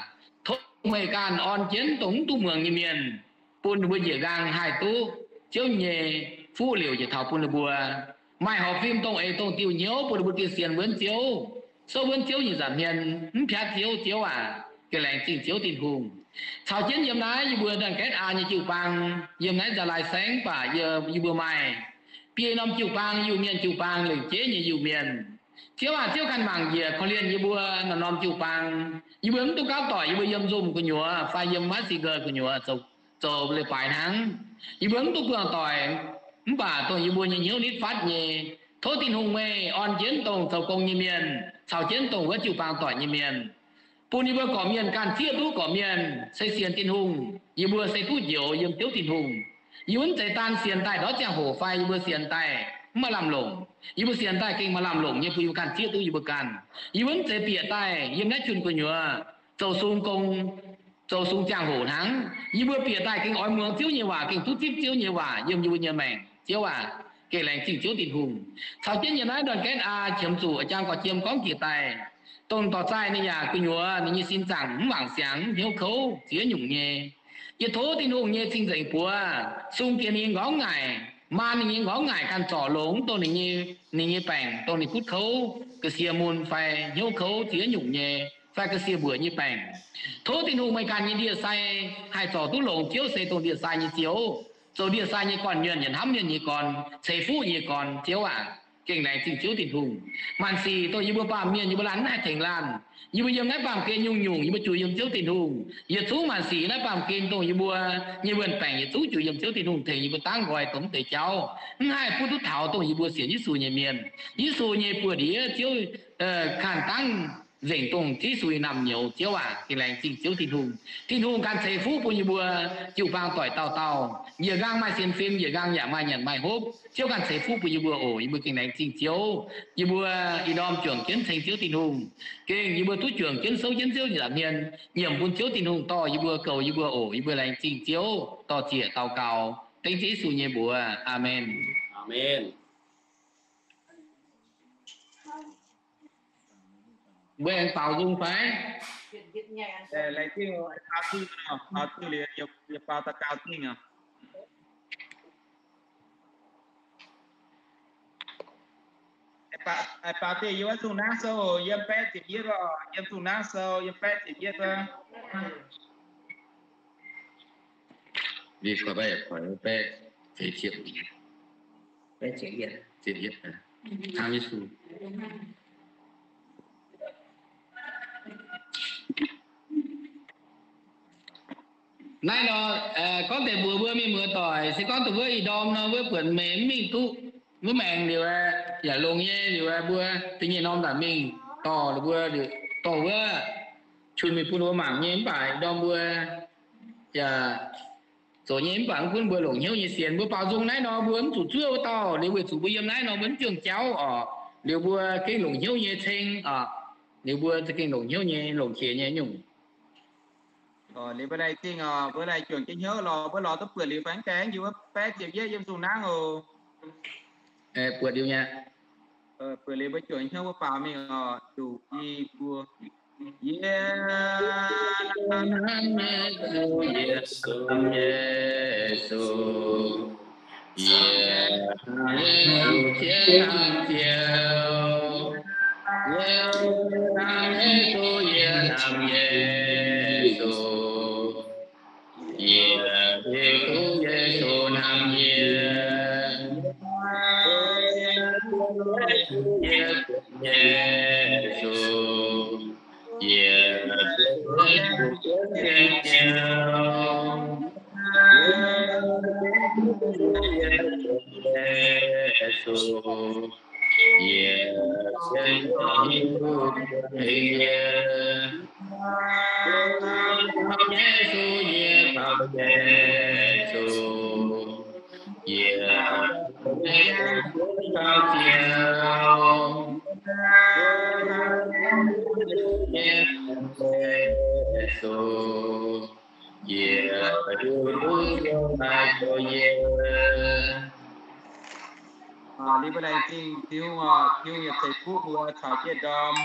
Tov meih ganh orn jienv dongh mv duqv muangx nyei mienh, bun ninh mbuo njiec nqaang haih duqv Ziouv nyei fuqv liouc njiec taux bun ninh mbuo maaih horpc fim dongh eix dongh diuh hnyouv bun ninh mbuo gengh sienx wuonv Ziouv, souv wuonv Ziouv nyei nza'hmien, mv piatv Ziouv. Ziouv aac, gengh laengz zingh Ziouv Tin-Hungh. Caux jienv yiem naaiv yie mbuo Ndansk Gaetv Aa nyei jiu-baang, yiem naaiv Nzaa Laai Saengv, mv baac yie mbuo maaih biei norm jiu-baang, Iu-Mienh jiu-baang, lengc jeiv nyei Iu-Mienh. Ziouv aac, Ziouv ganh mangc njiec korv-lienh yie mbuo norm-norm jiu-baang. Yie mbuo mv duqv gapv doic, yie mbuo yiem nzumh gu'nyuoz fai yiem maiv sic ga'gu'nyuoz zoux, zoux leiz-baaix hnangv. Yie mbuo mv duqv buangh doic, mv baac dongh yie mbuo nyei hnyouv nitv fatv nyei. Tov Tin-Hungh meih orn jienv dongh zoux gong nyei mienh caux jienv dongh wuov jiu-baang doic nyei mienh, bun yie mbuo gorqv-mienh ganh zieqv duqv gorqv-mienh se sienx Tin-Hungh, yie mbuo se duqv njoux yiem Ziouv Tin-Hungh. Yie mbuo mv zeiz daan sienx daaih ndortv ziangh hoc fai yie mbuo sienx daaih mv maaih lamh longc. Yie mbuo sienx daaih gengh maaih lamh longc nyei bun yie mbuo ganh zieqv duqv yie mbuo ganh. Yie mbuo mv zeiz bieqc daaih yiem naaiv junh gu'nyuoz zoux sung gong, zoux sung ziangh hoc hnangv. Yie mbuo bieqc daaih gengh oix muangx Ziouv nyei waac, gengh duqv zipv Ziouv nyei waac yiem yie mbuo nyei maengc. Ziouv aac, gengh laengz zingh Ziouv Tin-Hungh. Caux jienv yiem naaiv Ndansk Gaetv Aa qiemx zuqc jang gorx jiem gorngv jiex daaih, dongh dorh zaih ninh yaac gu'nyuoz ninh nyei sin zaangc mv wangc siangx, hnyouv kouv ziex nyungc nyei. Yie tov Tin-Hungh nyei cing-nzengc buoz sung jiex ninh nyei ngorngv ngaaic, maan ninh nyei ngorngv ngaaic ganh zorc longx dongh ninh nyei, ninh nyei baengc, dongh ninh butv kouv, ga'sie mun fai hnyouv kouv ziex nyungc nyei, fai ga'sie mbuoqc nyei baengc. Tov Tin-Hungh meih ganh nyei ndie-sai haih zorc duqv longx. Ziouv se dongh ndie-sai nyei Ziouv, zoux ndie-sai nyei gorn-mienh, yietc hnamv mienh nyei gorn, ceix fuqv nyei gorn. Ziouv aac, gengh laengz zingh Ziouv Tin-Hungh. Maanc sic dongh yie mbuo baamh mienh yie mbuo laanh mv haih tengx laanh. Yie mbuo yiem naaiv baamh gen nyungc-nyungc yie mbuo juix yiem Ziouv Tin-Hungh. Yietc zungv maanc sic naaiv baamh gen dongh yie mbuo nyei wuonh baengc yietc zungv juix yiem Ziouv Tin-Hungh tengx yie mbuo dangv nqoi dongh mv deix jauv, mv haih butv duqv taux dongh yie mbuo sienx Yesu nyei mienh. Yesu nyei buoz-ndiev Ziouv kanh dangv nzengc dongh Yesu nyei naamh nyouz. Ziouv aac, gengh laengz zingh Ziouv Tin-Hungh. Tin-Hungh ganh ceix fuqv bun yie mbuo jiu-baang doic dauh dauh. Njiec nqaang maaih sienx fim, njiec nqaang yaac maaih nyanc maaih hopv. Ziouv ganh ceix fuqv bun yie mbuo oc. Yie mbuo gengh laengz zingh Ziouv. Yie mbuo ih ndorm juangc jienv ceng Ziouv Tin-Hungh. Gengh yie mbuo duqv juangc jienv souv jienv Ziouv nyei nza'hmien, nyiemc bun Ziouv Tin-Hungh dorh yie mbuo, goux yie mbuo oc. Yie mbuo laengz zingh Ziouv, dorh ziec daux gaux dengv Ziouv Yesu nyei mbuox. Aamen. Aamen. Mbuo aengx baaux nzung fai? Laengz zingh, baaux zingh, baaux zingh liuz, yietc baaux daux gaux zingh oc. Baaux zingh yiem wuov Zung Naangv Sou, yiem baeqv ziepc yietv oc, yiem Zung Naangv Sou, yiem baeqv ziepc yietv wuov. Naaiv nor, gorngv deix mbuox mbuo mienh muoz doic, se gorngv dongh wuov ih ndorm nor wuov buonc meih mv mingh duqv wuov maengx liuz, yaac longx nyei liuz, mbuo da'nyeic norm ndaangc mingh dorh ninh mbuo, dorh wuov qun mingh bun ninh mbuo mangc nyei. Mv baac ih ndorm mbuo yaac zoux nyei, mv baac mv gunv mbuo longc hnyouv nyei sienx, mbuo baaux nzung naaiv nor mbuo mv zuqc zuov wuov dauh. Liuz weic zuqc mbuo yiem naaiv nor mbuo mv juang jauv oc. Liuz mbuo gengh longc hnyouv nyei ceng oc. Liuz mbuo za'gengh longc hnyouv nyei, longc qiex nyei nyungc. Liuz mbuo laengz zingh oc, mbuo laengz juangc jienv hnyouv lorz, mbuo lorz duqv buatc liuz fai mv gaengh yiem wuov baeqv ziepc yietv yiem Zung Naangv oc. Buatc liuz nyei. Buatc liuz mbuo juangc hnyouv mbuo baaux mingh oc. Zuqc i buo. Yie hnamv Yesu, Yesu, yie hnamv Yesu, Yesu, yie hnamv Yesu, yie hnamv Yesu, yie hnamv Yesu, yie Yesu, yie gauh ziangh Ziouv, Yesu, yie duqv Ziouv maaih zoux yie. Liuz mbuo laengz zingh Tin-Hungh oc, Tin-Hungh yaac ceix fuqv mbuo caux jienv ndorm.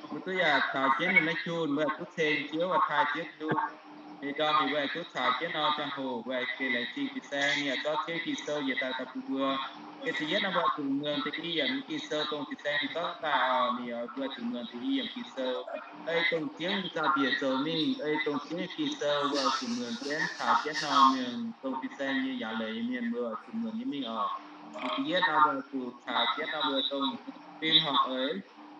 Mbuo duqv yaac caux jienv ninh naaiv jun, mbuo duqv ceng Ziouv, taaih Ziouv Tin-Hungh. Ninh ndorm ninh mbuo duqv caux jienv nor ziangh hoc, mbuo gengh laengz zingh fin-saeng, ninh yaac zorqv Ziouv Ging-Sou njiec daaih daaih bun mbuo. Gengh da'yietv nor mbuo zuqc muangx da'nyeic yiemc Ging-Sou, dongh fin-saeng ninh zorqv daaih oc, ninh oix mbuo zuqc muangx da'nyeic yiemc Ging-Sou. Ei dongh Ziouv nyei nzauh mbiec zoux mingh, ei dongh Ziouv nyei Ging-Sou mbuo zuqc muangx jienv, caux jienv nor mienh dongh fin-saeng nyei yaac leiz nyei mienh mbuo zuqc muangx nyei mingh oc. Ninh da'yietv nor mbuo zuqc caux jienv nor mbuo dongh fim horpc eix.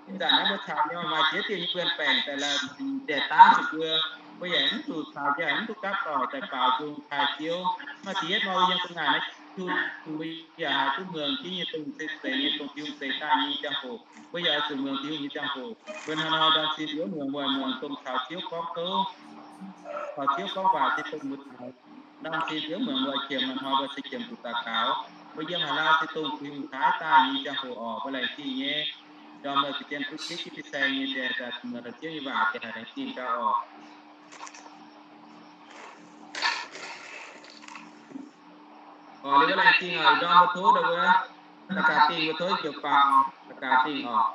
Ih zanc naaiv mbuo caux nyei maaih ziex diuh nyei buonv-baengc daaih laaix daaih dangv zuqc mbuo, mbuo yaac mv zuqc caux, yaac mv duqv gapv doic daaih baaux nzung taaih Ziouv. Maaih da'yietv nor yiem gu'nguaaic naaiv Tin-Hungh, mbuo yaac haih duqv muangx Ziouv nyei dongh cing-nzengc nyei, dongh Tin-Hungh ceix daaih nyei ziangh hoc. Mbuo yaac zuqc muangx Tin-Hungh nyei ziangh hoc. Mbuo hnoi-hnoi ndorm zinh mbuo muangx, mbuo muangx dongh caux Ziouv gorngv gouv, caux Ziouv gorngv waac se dongh mbuo taux. Ndorm zinh mbuo muangx, mbuo qiemx hnoi-hnoi mbuo se qiemx zuqc daux gaux. Mbuo yiem haaix lauh se dongh Tin-Hungh ceix daaih nyei ziangh hoc oc, mbuo laengz zingh nyei. Ndorm mbuo zuqc jienv duqv zipv jienv fin-saeng nyei daaih, daaih muangx taux Ziouv nyei waac, daaih haih laengz zingh gauh oc. Oc, liuz mbuo laengz zingh oc, ndorm mbuo tov ndau wuov, da'gaax dingh mbuo tov jiu-baang, da'gaax dingh oc.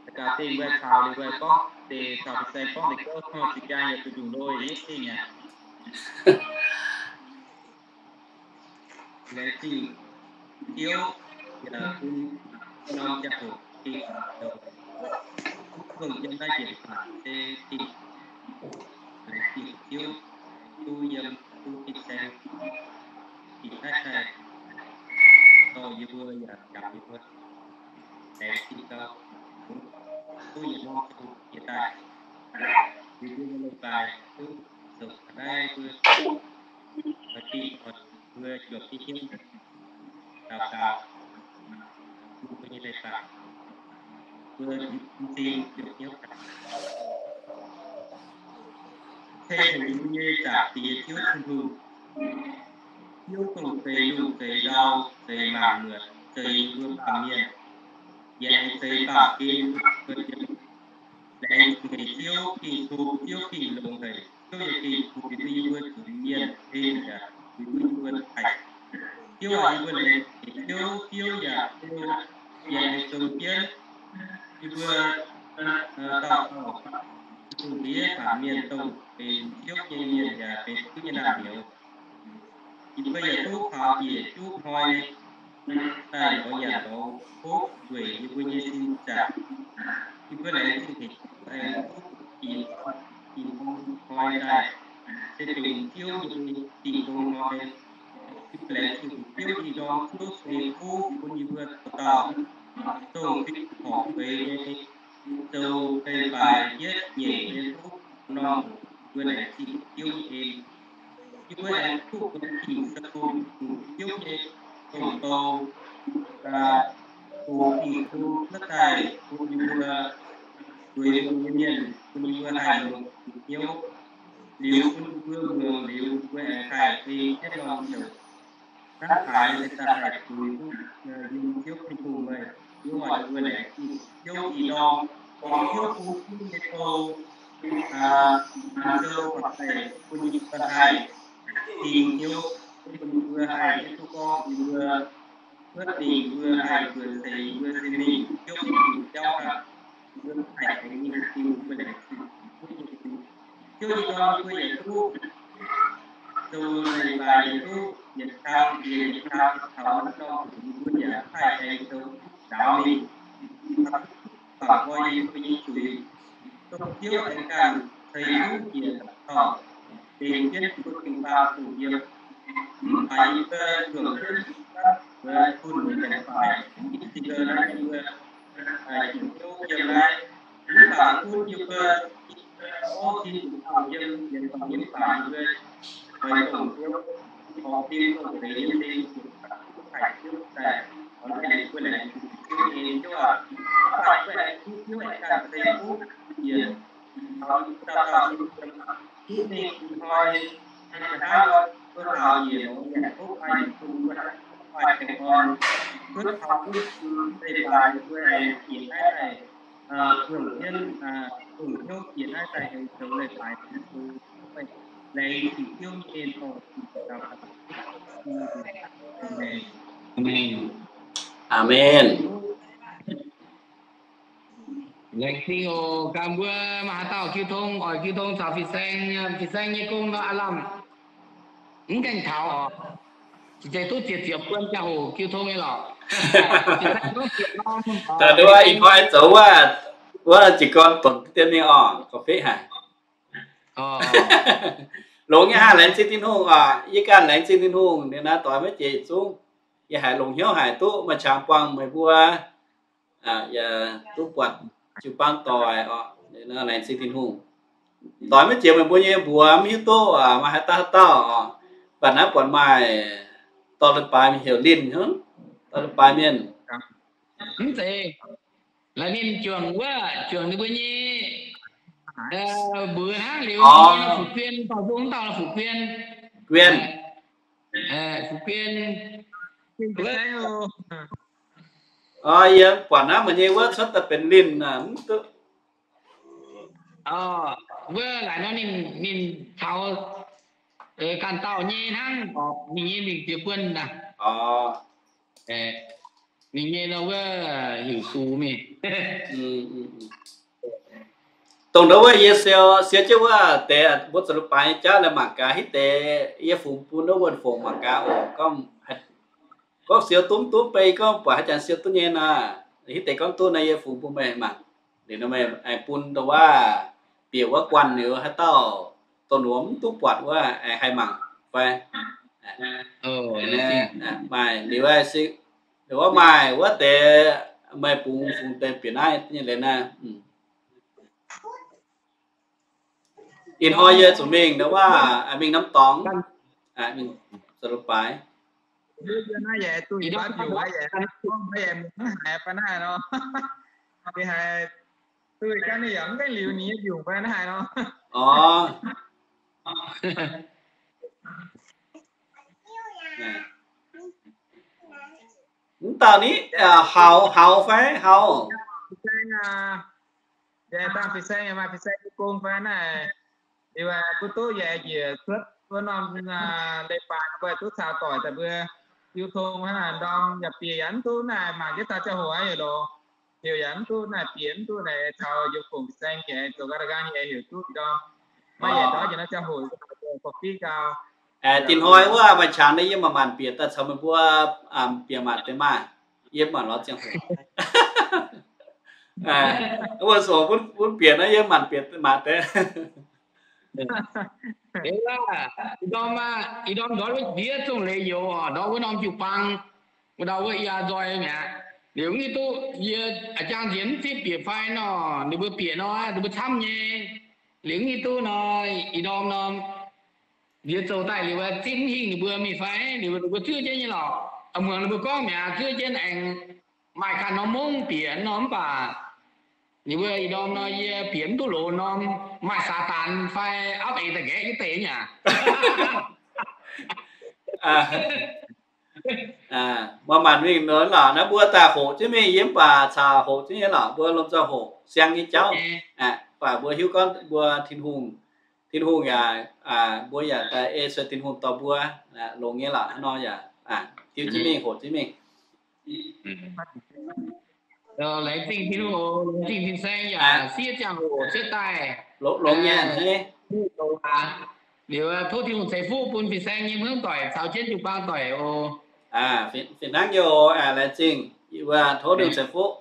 Da'gaax dingh mbuo caux liuz mbuo gorngv deix caux fin-saeng gorngv deix gouv, hnangv zinh jaa yaac duqv ndongc loi nyei dingh aqv. Laengz zingh Ziouv yaac bun norm ziangh hoc dingh, dongh yiem naaiv njiec faatv se dingh. Laengz zingh Ziouv, duqv yiem duqv fin-saeng dingh naaiv daaih, dorh yie mbuo yaac jangx yie mbuo. Laengz zingh gauh, duqv yietc norm ziangh hoc jiex daaih, yie mbuo leiz-baaix duqv zoux ga'naaiv mbuo, dingh oix mbuo juangc jienv hnyouv daux gaux, bun mbuo nyei leiz-baaix, mbuo m'zing juangc hnyouv daaih. Ceng haic yie mbuo nyei Zaangc Diex Ziouv Tin-Hungh, Ziouv dongh zeix lungh zeix ndau, zeix maanc muotc, zeix yie mbuo baamh mienh, yaac zeix baamh gen, laengz zingh haic Ziouv, gengh tov Ziouv gengh longx haic. Ziouv yaac gengh tov yie mbuo zuqc mienh hlen yaac bun yie mbuo haic. Ziouv aac, yie mbuo laengz zingh Ziouv, Ziouv yaac, Ziouv yaac zoux jienv yie mbuo dauh dauh dongh ndiev baamh mienh dongh benx Ziouv nyei mienh yaac benx Ziouv nyei naamh nyouz. Yie mbuo yaac duqv kaux njiec juqv hnoi daaih lorz nyanc lorz hopv weic yie mbuo nyei sin zaangc. Yie mbuo laengz zingh haic Ziouv aengx duqv jiex dingh hnoi daaih, se dongh Ziouv nyei dingh hnoi. Yie mbuo laengz zingh haic Ziouv ih ndorm Ziouv ceix fuqv bun yie mbuo dauh dauh dongh fingx horpc eix nyei, zoux leiz-baaix yietv nyeic nyei fuqv norm, yie mbuo laengz zingh Ziouv nyei en. Yie mbuo aengx duqv bun Ging-Sou, Ziouv nyei dongh dou, bun Ging-Sou cuotv daaih bun yie mbuo zueiz mienh, bun yie mbuo haih longx hnyouv. Liuz bun yie mbuo muangx liuz, yie mbuo aengx haih ei jienv norm heuc. Hnangv haaix se daaih haih zuiz duqv yiem Ziouv Tin-Hungh meih. Ziouv aac, yie mbuo laengz zingh Ziouv ih ndorm, Ziouv bun Ziouv nyei dou, Ging-Sou horpc daaih bun yie mbuo haih dingh hnyouv, bun yie mbuo haih hiuv duqv gorngv yie mbuo cuotv mingh, yie mbuo haih nzuonx seix, yie mbuo se mingh Ziouv nyei jauv hnangv. Yie mbuo haih aengx mingh Tin-Hungh, yie mbuo laengz zingh Ziouv nyei en. Ziouv ih ndorm yie mbuo yietc duqv zoux leiz-baaix, yietc duqv yietc kang, yietc kang taux norm, yie mbuo yaac haih aengx zoux ndaaux mingh, bangc nqoi yie mbuo nyei zuiz. Dongh Ziouv aengx ganh ceix fuqv njiec taux, bingx jienv yie mbuo jiu-baang zuqc yiem. Mv baac yie mbuo zuqc jienv wuov bun mbuo nyanc faix, mv baac yie mbuo, aa, jiex hnyouv yiem naaiv. Mv baac gunv yie mbuo, o, Tin-Hungh dauh yiem, yiem baac yie mbuo oix dongh Ziouv, horpc Tin-Hungh deix yiem deix zuqc haih Ziouv daaih, oix naaiv yie mbuo laengz zingh Ziouv nyei en. Ziouv aac, mv baac yie mbuo aengx gunv Ziouv aengx ganh ceix fuqv njiec taux dauh dauh yiem, duqv mingh ih hnoi Hnangv naaiv, mbuo taux yietc longx yietc tov fai yietc bung, mbuo taux tengx orn, mbuo taux duqv leiz-baaix mbuo aengx jiex naaiv daaih, longc hnyouv, longc hnyouv jiex naaiv daaih aengx zoux leiz-baaix tengx mbuo, laengz zingh Ziouv nyei en dorh. Aamen. Aamen. Laengz zingh oc. Gaax mbuo maaih haaix dauh jiu tong, oix jiu tong caux fin-saeng, fin-saeng nyei gong nor, aav lamh mv gaengh taux oc. Cingx zeiz duqv ziepc ziepc buon ziangh hoc jiu tong nyei lorqc. Fin-saeng gorngv ziepc norm, ih hnoi zoux wuov, wuov jiez gorn dongc dien mingh oc, gauh feiv haic. Longx nyei haah, laengz zingh Tin-Hungh oc. Yie ganh laengz zingh Tin-Hungh, ninh naaiv doix maiv jiex yietc zungv. Yie haiz longc hnyouv haic duqv maaih qangx buangh meih mbuo, yaac duqv buatc jiu-baang doic oc. Laengz zingh Tin-Hungh. Doix maiv jiex meih mbuo nyei mbuox mv hiuv duqv maaih haaix dauh haaix dauh oc. Mv baac naaiv buatc maaih dorh leiz-baaix mienh heuc Linh hnangv, dorh leiz-baaix mienh. Mv zeiz, laaix ninh juangc wuov, juangc ninh mbuo nyei mbuox hnangv liuz, Fuqv Guien, dauh zong dauh Fuqv Guien. Guien. Fuqv Guien. Yie buatc naaiv meih nyei wuov cuotv daaih benx Linh aqv, mv duqv. Wuov laaic nor ninh, ninh taux ganh dauh nyei hnangv, ninh nyei mingh jiex buonv aqv. Ninh nyei nor wuov heuc Sux mingh. Dongh ndau wuov yie siou, siou jienv wuov deix mbuo zoux leiz-baaix nyei jauv naaiv mangc gaax, hitv deix yie fungx bun wuov wuonh fongc mangc gaax oc. Gorngv siou duqv mv duqv, beiv gorngv buatc haaix jangx siou duqv nyei nor, hitv deix gorngv duqv nor yie fungx bun meih mangc. Liuz nor meih aengx bun ndau wuov bieqc wuov guanh liuz haaix dauh dongh wuov mv duqv buatc wuov aengx haih mangc fai. Maaih liuz, liuz wuov maaih wuov deix meih bungx fungx deix bieqc naaiv nyei leiz naaiv. Ih hnoi yie zuqc mingh ndau wuov, mingh norm dorngx, mingh zoux leiz-baaix. Duqv ganh ninh yaac mv gaengh liuz ninh nyei mbiungc fai naaiv haaix nor. Orv. Mv dauh ni, Hauz, Hauz fai Hauz? Yaac dangh fin-saeng, maaih fin-saeng nyei gong fai naaiv. Liuz bun duqv yaac njiec cuotv wuov norm leiz-baaix mbuo duqv caux doic daaih mbuo jiu tong hnangv naaic ndorm yaac bieqc yaac mv duqv naaic mangc jienv taux ziangh hoc aqv yoc loz. Heuc yaac mv duqv naaic bieqc mv duqv naaic taux yie fungc fin-saeng nyei zoux ga'da'nqaang nyei heuc duqv ndorm. Maiv yaac ndortv njiec naaiv ziangh hoc forv-fiqv gau. Dinh hnoi wuov maaih qangx naaiv yie maaih maanc bieqc daaih caux meih mbuo bieqc maanc deix maah. Yie mv baac lorz ziangh hoc. Wuov zoux bun bieqc naaiv yie maanc bieqc maanc deix. Ih ndorm, ih ndorm ndortv wuov ndiev zongh leiz youz oc, ndortv wuov norm jiu-baang, wuov ndau wuov yaa nzoih mi'aqv. Liuz mv hiuv duqv yie a'jang nziex mv zipv bieqc fai nor, ninh mbuo bieqc nor, ninh mbuo camv nyei. Liuz mv hiuv duqv nor, ih ndorm nor, ndiev zoux daaih liuz zipv mv hingh ninh mbuo mingh fai, liuz ninh mbuo zuov jienv nyei lorqc. Muangx ninh mbuo gorngv mi'aqv, zuov jienv aengx maaih ganh norm mungv bieqc nor, mv baac ninh mbuo ih ndorm nor yie bieqc mv duqv loz norm, maaih Saadaan fai apv eix daaih nqaeqv jienv deix nyei aqv. Maaih maanc mingh nor lorqc, naaiv mbuo daaih hoqc jienv mingh, yie mv baac caux hoqc jienv nyei lorqc, mbuo lomh nzoih hoqc siang nyei jauv. Mv baac mbuo hiuv gorngv mbuo Tin-Hungh, Tin-Hungh yaac, mbuo yaac daaih ei sueih Tin-Hungh dorh mbuo longx nyei lorqc. Hnangv nor yaac diuv jienv mingh, hoqc jienv mingh. Laengz zingh Tin-Hungh oc, laengz zingh fin-saeng yaac siev ziangh hoc cuotv daaih longx nyei. Liuz tov Tin-Hungh ceix fuqv bun fin-saeng nyei hmuangv doic caux jienv jiu-baang doic oc. Fih hnangv nyei oc. Laengz zingh, tov Tin-Hungh ceix fuqv.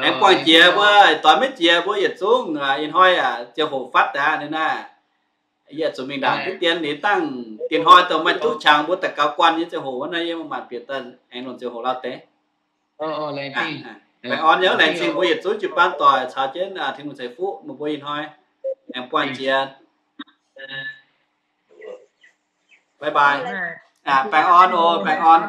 Aengx buangh jiex mbuo, doix maiv jiex mbuo yietc zungv ih hnoi yaac ziangh hoc fatv daaih ninh naaiv. Yie zuqc mingh ndaangc diqv dien liuz dangh dinh hnoi dongh maaih duqv qangx mbuo daux gaux guanh nyei ziangh hoc wuov naaiv, yie mv maanc bieqc daaih aengx longc ziangh hoc lauh deix. Baengh orn nyei, laengz zingh mbuo yietc zungv jiu-baang doic caux jienv Tin-Hungh ceix fuqv meih mbuo ih hnoi. Aengx buangh jiex. Bye bye. Baengh orn oc, baengh orn.